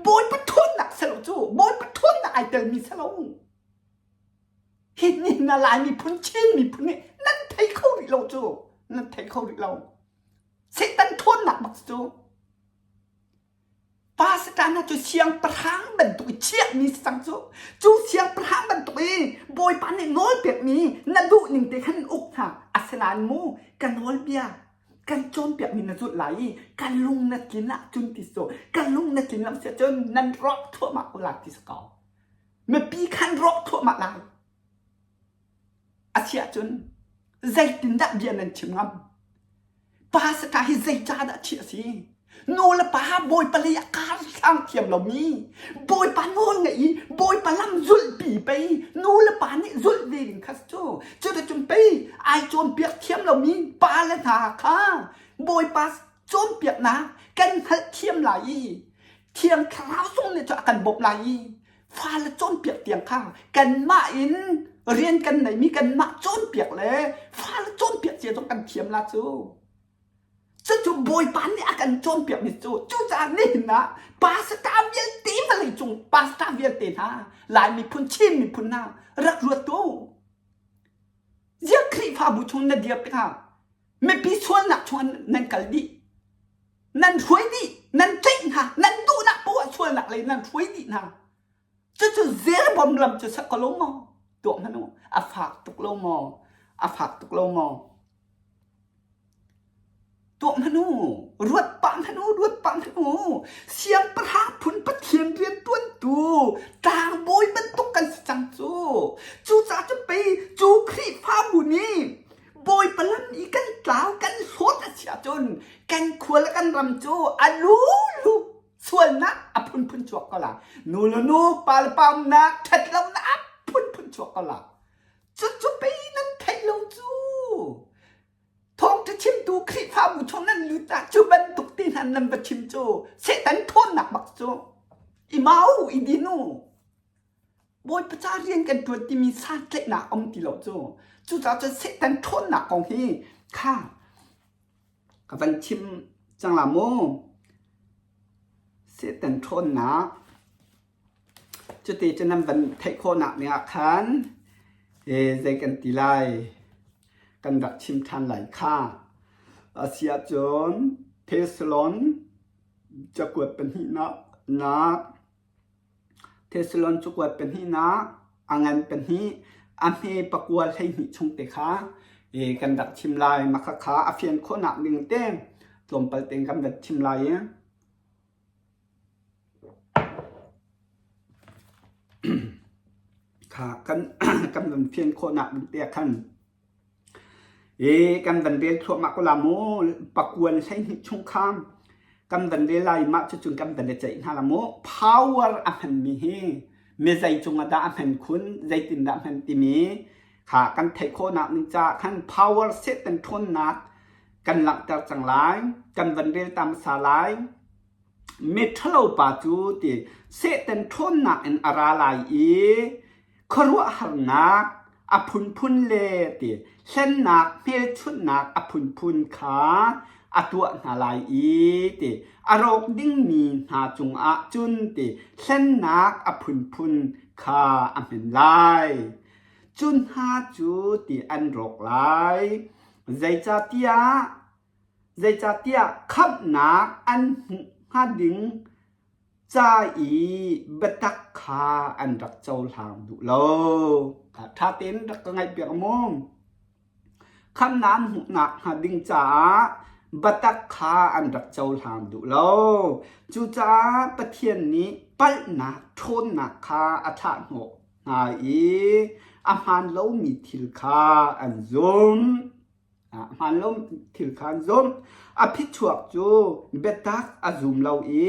Bawipa ṭhawnnak si lo cu Bawipa ṭhawnnak ai telmi si lo hi ni na Lai miphun Chin miphun nih nan thei kho rih lo cu nan thei kho rih lo Satan ṭhawnnak bak cu Pastor hna cu siangpahrang bantuk i chiahmi si cang cu. Cu siangpahrang bantuk i Bawipa nih nawl pekmi na duh ning te khan uk hna. Asinain mu ka nawlbia kan cawnpiakmi na zulh lai i ka lung na tlin ahcun ti so ka lung na tlin lo si ahcun nan rawk thluahmah ko lai ti si ko. Mipi khan rawk thluahmah lai. A si ahcun zeitindah bia nan chim ngam? Pastor hi zeicahdah ṭhih a si? Nu le pa Bawipa lei ah kar hlang thiam lomi, Bawipa nawl ngaih i Bawipa lam zulhpi pei nu le pa nih zulh ve ding kha cu. Cuticun pei ai cawnpiak thiam lomi pa le hna kha Bawipa cawnpiaknak kan hngalh thiam lai i Thiang Thlarau zong nih cu a kan bawmh lai i fale cawnpiak tiang kha kanmah in rian kan neihmi kanmah cawnpiak le fale cawnpiak cia zong kan thiam la cu. Cucu Bawipa nih a kan cawnpiakmi cu cucaah nihin ah pastor vialte vawleicung pastor vialte hna Lai miphun Chin miphun hna rak ruat tu. Ziah Khrihfabu chung na dir tikah mipi sualnak chung nan kal dih. Nan hruai dih, nan tlaih hna, nan duhnak poah sualnak lei nan hruai dih hna. Cucu zerbom lam cu sak ko lo maw? Tuah hmanh u. A fak tuk lo maw? A fak tuk lo maw? Tuah hmanh u. Ruat pah hmanh u, ruat pah hmanh u. Siangpahrang phun Pathian rianṭuantu tlangbawi bantuk kan si cang cu. Cucaah cu pei cu Khrihfabu nih Bawipa lam i kan tlau kan hlawt a si ahcun kan khua le kan ram cu a lulu sualnak a phunphun chuak ko la. Nu le nu, pa le pa umnak, ṭhatlonak a phunphun chuak ko la. Cucu pei nan theih lo cu. Thawngṭha chimtu Khrihfabu chung nan lut ah cu bantuk ti hna nan va chim cu Satan ṭhawnnak bak cu. I mau, i din u. Bawipa ca rian kan ṭuan timi santlaihnak a um ti lo cu. Cucaah cun Satan ṭhawnnak kong hi kha ka van chim cang la mu. Satan ṭhawnnak cuti cu nan van theih khawhnak ning ah khan zei kan ti lai kan rak chim ṭhan lai kha. A si ahcun Thessalon cakuat pahnihnak nak Thessalon cakuat pahnihnak a ngan pahnih a hme pakua 12 chung te kha kan rak chim lai. Mah khakha a fian khawhnak ding te tlawmpal tein kan rak chim lai i kha kan kan van fian khawhnak ding te ah khan kan van rel thluahmah ko la mu. Pakuan 12 chung kha kan van rel lai mah cucun kan van i ceih hna la mu. Power a hmanmi hi mi zei cungah dah a hman khun, zeitindah a hman timi kha kan theih khawhnak ding caah khan power Satan ṭhawnnak kan langhter cang lai. Kan van rel ta hmasa lai. Miṭhalo pa cu ti Satan ṭhawnnak in a ra lai i khuaruahharnak a phunphun le ti hlennak hmelchunhnak a phunphun kha a tuah hna lai i ti a rawk dingmi hna cungah cun ti hlennak a phunphun kha a hman lai. Cu hna cu ti an rawk lai. Zeicahtiah Zeicahtiah khamhnak an hmuh hnga ding ca i biatak kha an rak cohlang duh lo. Ṭha tein rak ka ngaihpiak mu. Khamhnak an hmuhnak hnga ding caah biatak kha an rak cohlang duh lo. Cucaah Pathian nih palhnak ṭhawnnak kha a thlah hnawh hna i a hmaan lomi thil kha an zumh. Hmaan lo thil kha an zumh. A phichuak cu biatak a zum lo i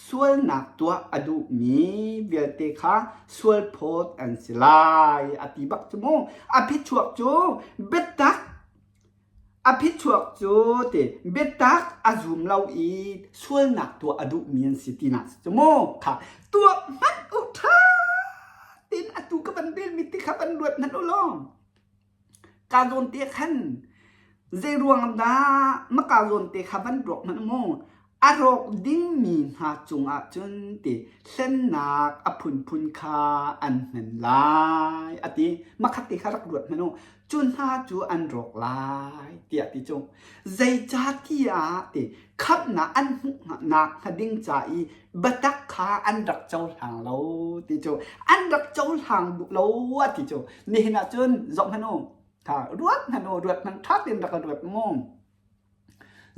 sualnak tuah a duhmi vialte kha sualphawt an si lai a ti bak cu mu. A phichuak cu biatak a phichuak cu ti biatak a zum lo i sualnak tuah a duhmi an si tinak si cu mu. Kha tuah hmanh u ṭha tein atu ka van relmi ti kha van ruat hmanh u law. Kaa zawn te khan zeiruang dah maka zawn te kha van ruak hmanh mu a rawk dingmi hna cungah cun ti hlennak a phunphun kha an hman lai a ti. Makhat te kha rak ruat hmanh u. Cu hna cu an rawk lai tiah ti cu. Zeicahtiah ti khamhnak an hmuhnak hnga ding ca i biatak kha an rak cohlang lo ti cu an rak cohlang duh lo a ti cu nihin ah cun zoh hmanh u tha ruat hmanh u ruat hmanh ṭha tein rak ruat mu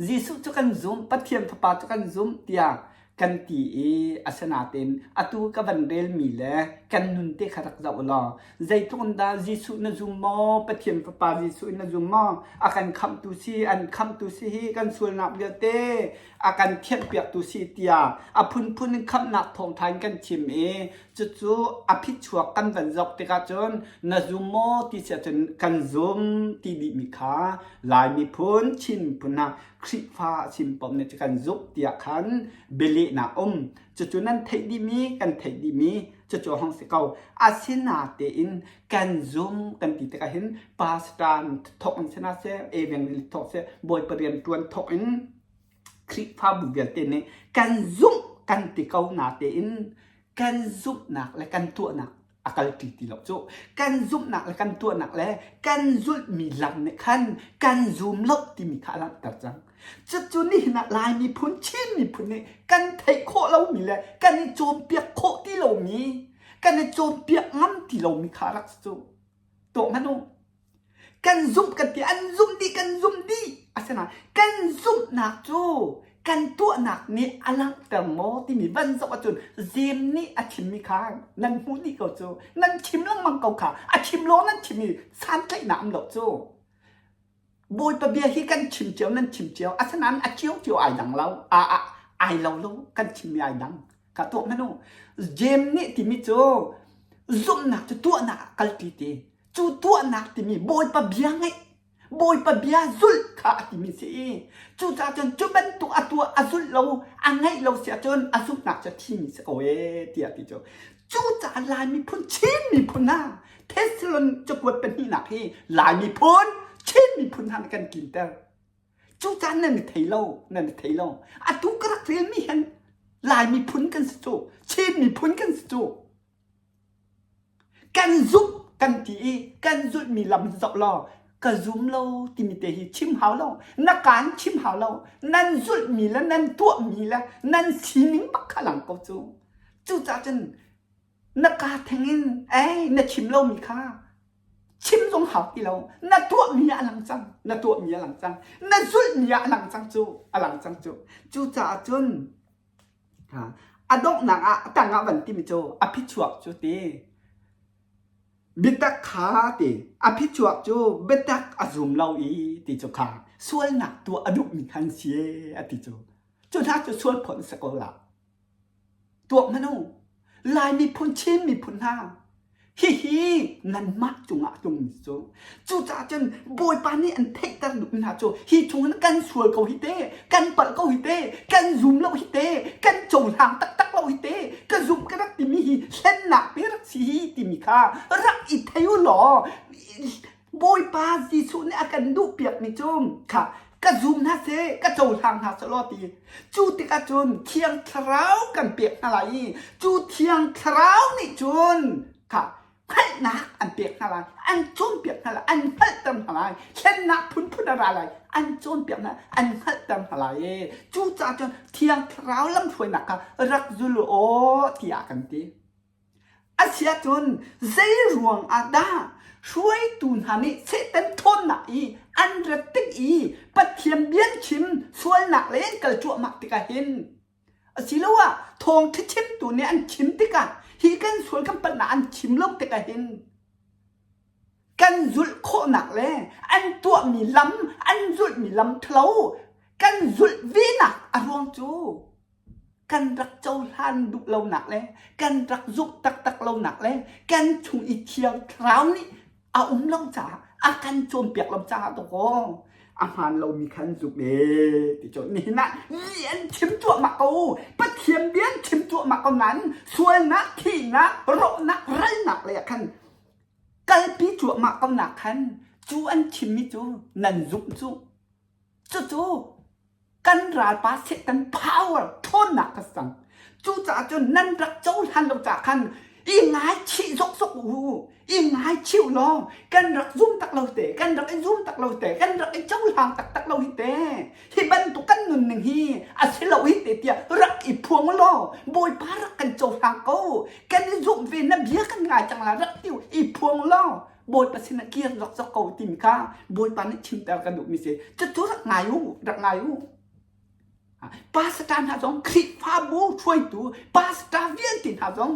Jesuh cu kan zumh Pathian Fapa cu kan zumh tiah. kan ti i asinain atu ka van relmi le kan nun te kha rak zoh law zeitluk in dah Jesuh na zum maw Pathian Fapa Jesuh in na zum maw a kan khamhtu si an khamhtu si hi kan sualnak vialte a kan thianhpiaktu si tiah a phunphun in khamhnak thawngṭha in kan chim i cucu a phichuak kan van zoh tikah cun na zum maw ti si ahcun kan zum ti dihmi kha Lai miphun Chin miphun hna Khrihfa a chim paoh nih cu kan zumh tiah khan bialehnak um. Cucu nan theih dihmi kan theih dihmi cucu a hung si ko. Asinatein kan zum kan ti tikah hin pastor thawk in si hna seh, evangelist thawk seh, Bawipa rian ṭuan thawk in Khrihfabu vialte nih kan zumh kan ti ko natein kan zumhnak le kan tuahnak a kalṭi ti lo cu. Kan zumhnak le kan tuahnak le kan zulhmi lam nih khan kan zum lo timi kha a langhter cang. Cucu nihin ah Lai miphun, Chin miphun nih kan theih khawh lomi le kan i cawnpiak khawh ti lomi, kan i cawnpiak ngam ti lomi kha a rak si cu. Tuah hmanh u. Kan zumh kan ti an zumh dih kan zumh dih asinain kan zumhnak cu kan tuahnak nih a langhter maw timi van zoh ahcun Jeim nih a chimmi kha nan hmuh dih ko cu nan chim lengmang ko kha a chim lawng nan chim i santlaihnak um lo cu Bawipa bia hi kan chim cio nan chim cio asinain a cio cio ai dang lo a a ai lo lo kan chimmi ai dang kha tuah hmanh u Jeim nih timi cu zumhnak cu tuahnak ah kalpi ti Cu tuahnak timi Bawipa bia ngaih, Bawipa bia zulh kha a timi si i cucaah cun cu bantuk a tuah a zulh lo, a ngaih lo si ahcun a zumhnak cu a thimi si ko ee tiah ti cu. Cucaah Lai miphun, Chin miphun hna, Thessalon cakuat pahnihnak hi Lai miphun, Chin miphun hna nih kan kinter. Cucaah nan i thei lo, nan i thei lo. Atu ka rak relmi hin Lai miphun kan si cu, Chin miphun kan si cu. Kan zumh kan ti i kan zulhmi lam hi zoh law ka zum lo timi te hi chim hau lo. Na kaan chim hau lo. Nan zulhmi le nan tuahmi le nan sining bak kha lang ko cu. Cucaah cun na kaa theng in ei na chim lomi kha chim zong hau ti lo. Na tuahmi ah a lang cang. Na tuahmi a lang cang. Na zulhmi ah a lang cang cu. A lang cang cu. Cucaah cun A donghnak ah a tang ah van timi cu a phichuak cu ti. Biatak kha ti. A phichuak cu biatak a zum lo i ti cu kha sualnak tuah a duhmi khan si e a ti cu. Cu hna cu sual phawt an si ko la. Tuak hmanh u. Lai miphun Chin miphun hna Hihi nanmah cungah a tlungmi cu. Cucaah cun Bawipa nih an theihter duhmi hna cu hi chungin kan sual ko hi te, kan palh ko hi te, kan zum lo hi te, kan cohlang taktak lo hi te, ka zumh ka rak timi hi hlennak pe rak si hi timi kha rak i thei u law Bawipa Jesuh nih a kan duhpiakmi cu kha ka zum hna seh, ka cohlang hna seh law ti. Cu tikah cun Thiang Thlarau kan pek hna lai i cu Thiang Thlarau nih cun kha hngalhnak an pek hna lai, an cawnpiak hna lai, an hngalhter hna lai, thlennak phunphun a ra lai, an cawnpiak hna, an hngalhter hna lai i cucaah cun Thiang Thlarau lamhruainak kha rak zul u aw tiah kan ti. Asiahcun zei ruang ah dah hruaitu hna nih Satan ṭhawnnak i an rat tik i Pathian bia an chim sualnak lei an kal cuahmah tikah hin asiloah thawngṭha chimtu nih an chim tikah hi kan sual kan palhnak an chim lo tikah hin kan zulh khawhnak le an tuahmi lam an zulhmi lam ṭhalo kan zulh venak a ruang cu kan rak cohlan duh lonak le kan rak zumh taktak lonak le kan chung i Thiang Thlarau nih a um lo caah a kan cawnpiak lo caah dawkaw a hmaan lomi khan zumh ee ti cu nihin ah lih an chim cuahmah ko Pathian bia an chim cuahmah ko nain sualnak thihnak rawhnak ralnak lei ah khan kalpi cuahmah ko nak khan cu an chimmi cu nan zumh cu cucu kan ralpa Satan power ṭhawnnak ka cang. Cucaah cun nan rak cohlan lo caah khan i ngaichih zokzok u, i ngaichih u law kan rak zum tak lo te, kan rak i zum tak lo te, kan rak i cohlang taktak lo hi te. Hi bantuk kan nunning hi a si lo hi te tiah rak i phuang u law Bawipa rak kan cohlang ko. Kan i zumh ve na bia kan ngai cang la rak ti u, i phuang u law Bawipa sinah kir zokzok ko timi kha Bawipa nih chimter ka duhmi si. Cucu rak ngai u, rak ngai u. Pastor hna zong Khrihfabu hruaitu pastor vialte hna zong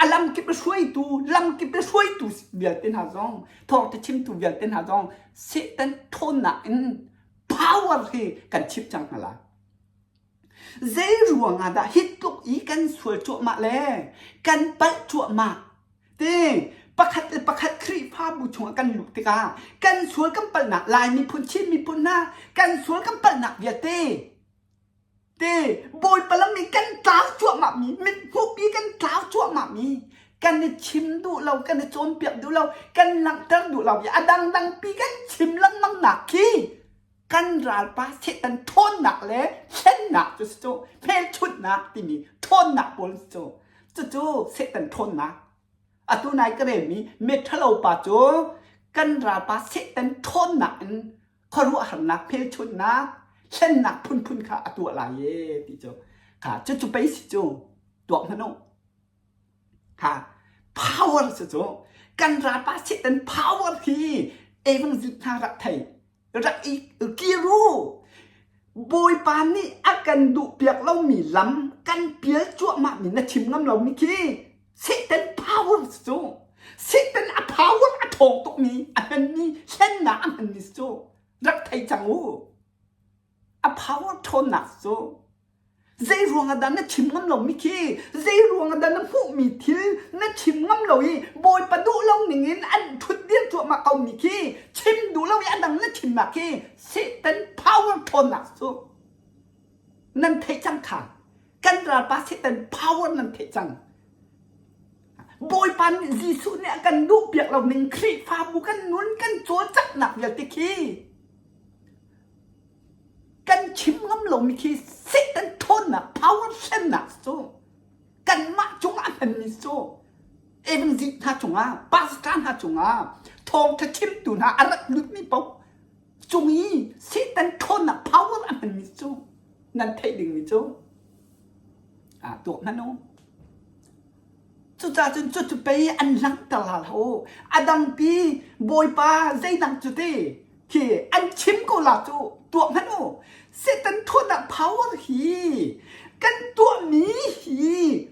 a lamkip hruaitu lamkip hruaitu vialte hna zong thawngtha chimtu vialte hna zong Satan ṭhawnnak in power hi kan chip cang hna lai. Zei ruang ah dah hi tluk i kan sual cuahmah le kan palh cuahmah Ti pakhat le pakhat Khrihfabu chungah kan luh tikah kan sual kan palhnak Lai miphun Chin miphun hna kan sual kan palhnak vialte ti Bawipa lam i kan tlau cuahmah mi mithmuhpi kan tlau cuahmah mi kan i chim duh lo kan i cawnpiak duh lo kan langhter duh lo i a dangdang pi kan chim lengmang nak khi kan ralpa Satan ṭhawnnak le hlennak cu si cu hmelchunhnak timi ṭhawnnak pawl si cu cucu Satan ṭhawnnak atu nai ka relmi miṭhalo pa cu kan ralpa Satan ṭhawnnak in khuaruahharnak hmelchunhnak hlennak phunphun kha a tuah lai e ti cu kha cucu pei si cu tuak hmanh u Ha power cu cu kan ralpa Satan power hi evangel hna rak thei rak i kir u Bawipa nih a kan duhpiak lomi lam kan pial cuahmahmi na chim ngam lomi khi Satan power cu Satan a power a ṭhawng tukmi a hmanmi hlennak a hmanmi cu rak thei cang u a power ṭhawnnak cu Zei ruang ah dah na chim ngam lomi khi zei ruang ah dah na hmuhmi thil na chim ngam lo i Bawipa duh lo ning in an ṭhut dir cuahmah komi khi chim duh lo i a dang na chimnak khi Satan power ṭhawnnak cu nan theih cang kha kan ralpa Satan power nan theih cang Bawipa nih Jesuh nih a kan duhpiak lo ning Khrihfabu kan nun kan cawlcanghnak vialte khi Kan chim ngam lomi khi Satan ṭhawnnak power hrennak cu kanmah cungah a hmanmi cu evangelist hna cungah pastor hna cungah thawngṭha chimtu hna a rak lutmi paoh cung i Satan ṭhawnnak power a hmanmi cu nan theih dingmi cu ah tuak hmanh u. Cucaah cun cucu pei an langhter la lo. A dangpi Bawipa zeidang cu ti khi an chim ko la cu tuah hmanh u. Satan thuatnak power hi kan tuahmi hi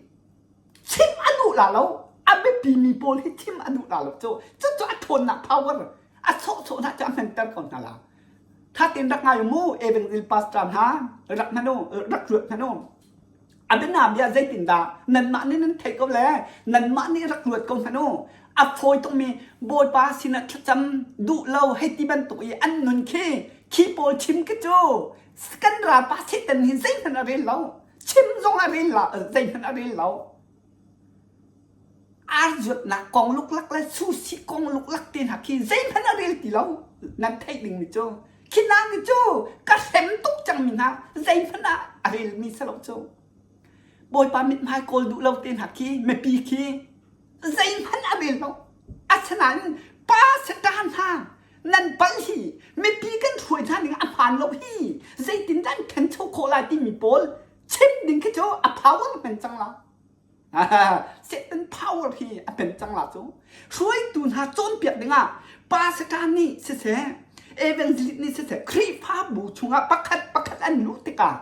chim a duh la lo. A biapimi pawl hi chim a duh la lo cu. Cucu a ṭhawnnak power a sawhsawh hna cu a hmanter ko hna la. Tha tein rak ngai mu Evangelist pastor hna rak hmanh u rak ruat hmanh u. A bianabia zeitindah nanmah nih nan theih ko le nanmah nih rak ruat ko hmanh u. A fawi tukmi Bawipa sinah thlacam duh lo hei ti bantuk i an nun khi khi pawl chim khi cu kan ralpa Satan hi zeihmanh a rel lo. Chim zong a rel lo, zeihmanh a rel lo. Ar zuatnak kong luklak le sushi kong luklak te hna khi zeihmanh a rel ti lo. Nan theih dingmi cu khi hna ni cu ka hrem tuk cangmi hna zeihmanh ah a relmi si lo cu. Bawipa mithmai kawl duh lo te hna khi mipi khi zeihmanh a rel lo. Asinain pa satan hna nan palh hi mipi kan hruai hna ning a hmaan lo hi zeitindah an ṭhancho khawh lai timi pawl chim ding khi cu a power hman cang la. Satan power hi a pen cang la cu. Hruaitu hna cawnpiak dingah pastor nih siseh, evangelist nih siseh, Khrihfabu chungah pakhat pakhat an luh tikah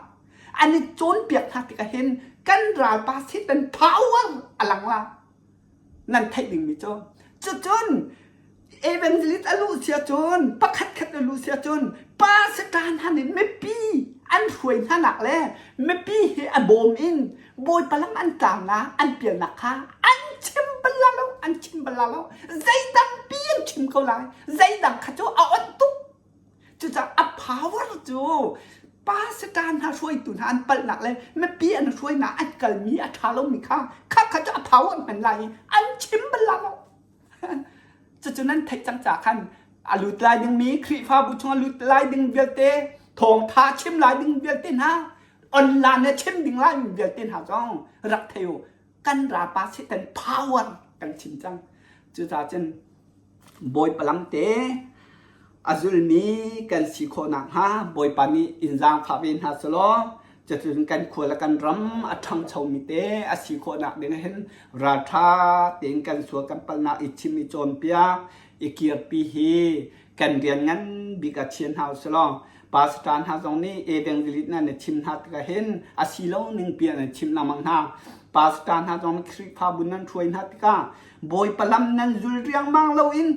an i cawnpiak hna tikah hin kan ralpa Satan power a lang la. Nan theih dingmi cu cucun evangelist a luh sia cun pakhat khat a luh sia cun pastor hna nih mipi an hruai hna nak le mipi hi a bawm in bawipa lam an tlangnak an pialnak kha an chim bal la lo an chim bal la lo zeidang pi an chim ko lai zeidang kha cu a onh tuk Cucaah a power cu pastor hna hruaitu hna an palhnak le mipi an hruainak an kalmi a ṭha lomi kha kha kha cu a power hman lai i an chim bal la lo. Cucu nan theih cang ca khan a lut lai dingmi Khrihfabu chung a lut lai ding vialte thawngtha chim lai ding vialte hna online a chim ding lai mi vialte hna zong rak thei u kan ralpa Satan power kan chim cang. Cucaah cun Bawipa lamte a zulmi kan si khawh nakhnga Bawipa nih in zaangfah ve hna selaw cuticun kan khua le kan ram a ṭhangchomi te a si khawh nak ding hin ralṭha tein kan sual kan palhnak i chim i cawnpiak i kirpi hi Kan rian ngan bik ah chia hna usih pastor hna zong nih evangelist hna na chim hna tikah hin a si lo ning pi an chim lengmang hna. Pastor hna zong nih Khrihfabu nan hruai hna tikah Bawipa lam nan zul riangmang loin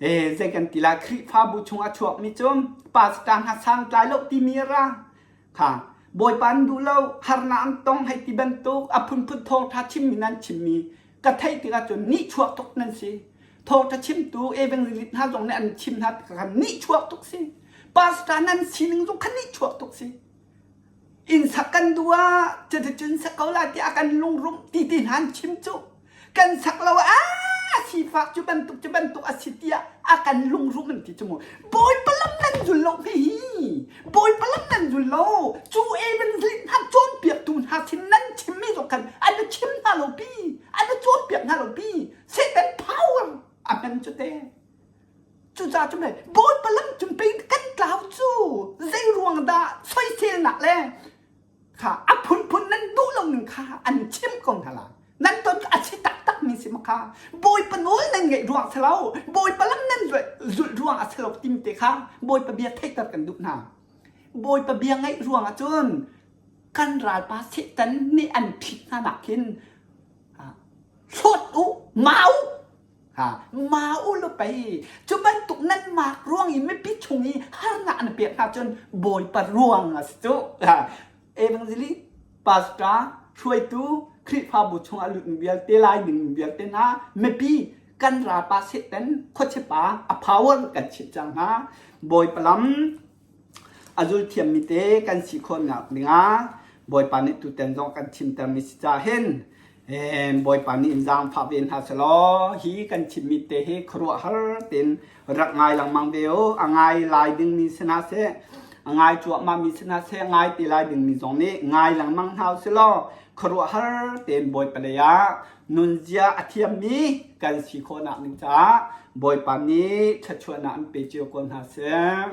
zei kan ti lai Khrihfabu chung a chuakmi cu pastor hna santlai lo timi ra kha Bawipa an duh lo harnak an tong hei ti bantuk a phunphun thawngṭha chimmi nan chimmi ka theih tikah cun nihchuak tuk nan si. Thawngṭha chimtu evangelist hna zong nih an chim hna tikah khan nihchuak tuk si. Pastor nan sining zong kha nihchuak tuk si. Inn sak kan duh ah cuticun sak ko lai tiah kan lungrum ti ti hna an chim cu. Kan sak lo ah sifak cu bantuk cu bantuk a si tiah a kan lungrum an ti cu mu. Bawipa lam nan zul lo hi. Bawipa lam nan zul lo. Cu evangelist hna cawnpiaktu hna sin nan chimmi zong khan an i chim hna lo pi. An i cawnpiak hna lo pi. Satan power a hman cu te. Cucaah cu mei Bawipa lam cun pei kan tlau cu zei ruang dah soiselnak le kha a phunphun nan duh lo ning kha an chim ko hna lai. Nan ton a si taktak mi si ma kha Bawipa nawl nan ngaih ruang si lo Bawipa lam nan zulh ruang a si lo tim te kha Bawipa bia theihter kan duh hna. Bawipa bia ngaih ruang ah cun kan ralpa Satan nih an phit hna nak khin hlawt u mau Ha, ma u lo pei cu bantuk nan mak ruang i mipi chung i harnak na pek hna cun Bawipa ruang a si cu. Ha, evangelist, pastor, hruaitu, Khrihfabu chung a lutmi vialte lai ding vialte hna mipi kan ralpa Satan khuachipa a power kan chimh cang hna. Bawipa lam a zul thiammi te kan si khawhnak dingah Bawipa nih tutan zong kan chimtermi si ca hin Bawipa nih in zaangfah ve hna selaw hi kan chimmi te hi khuaruahhar tein rak ngai lengmang ve u. A ngai lai dingmi si hna seh, a ngai cuahmahmi si hna seh, ngai te lai dingmi zong nih ngai lengmang hna u selaw khuaruahhar tein Bawipa lei ah nunzia a thiammi kan si khawhnak ding caah Bawipa nih thluachuahnak an pe cio ko hna seh.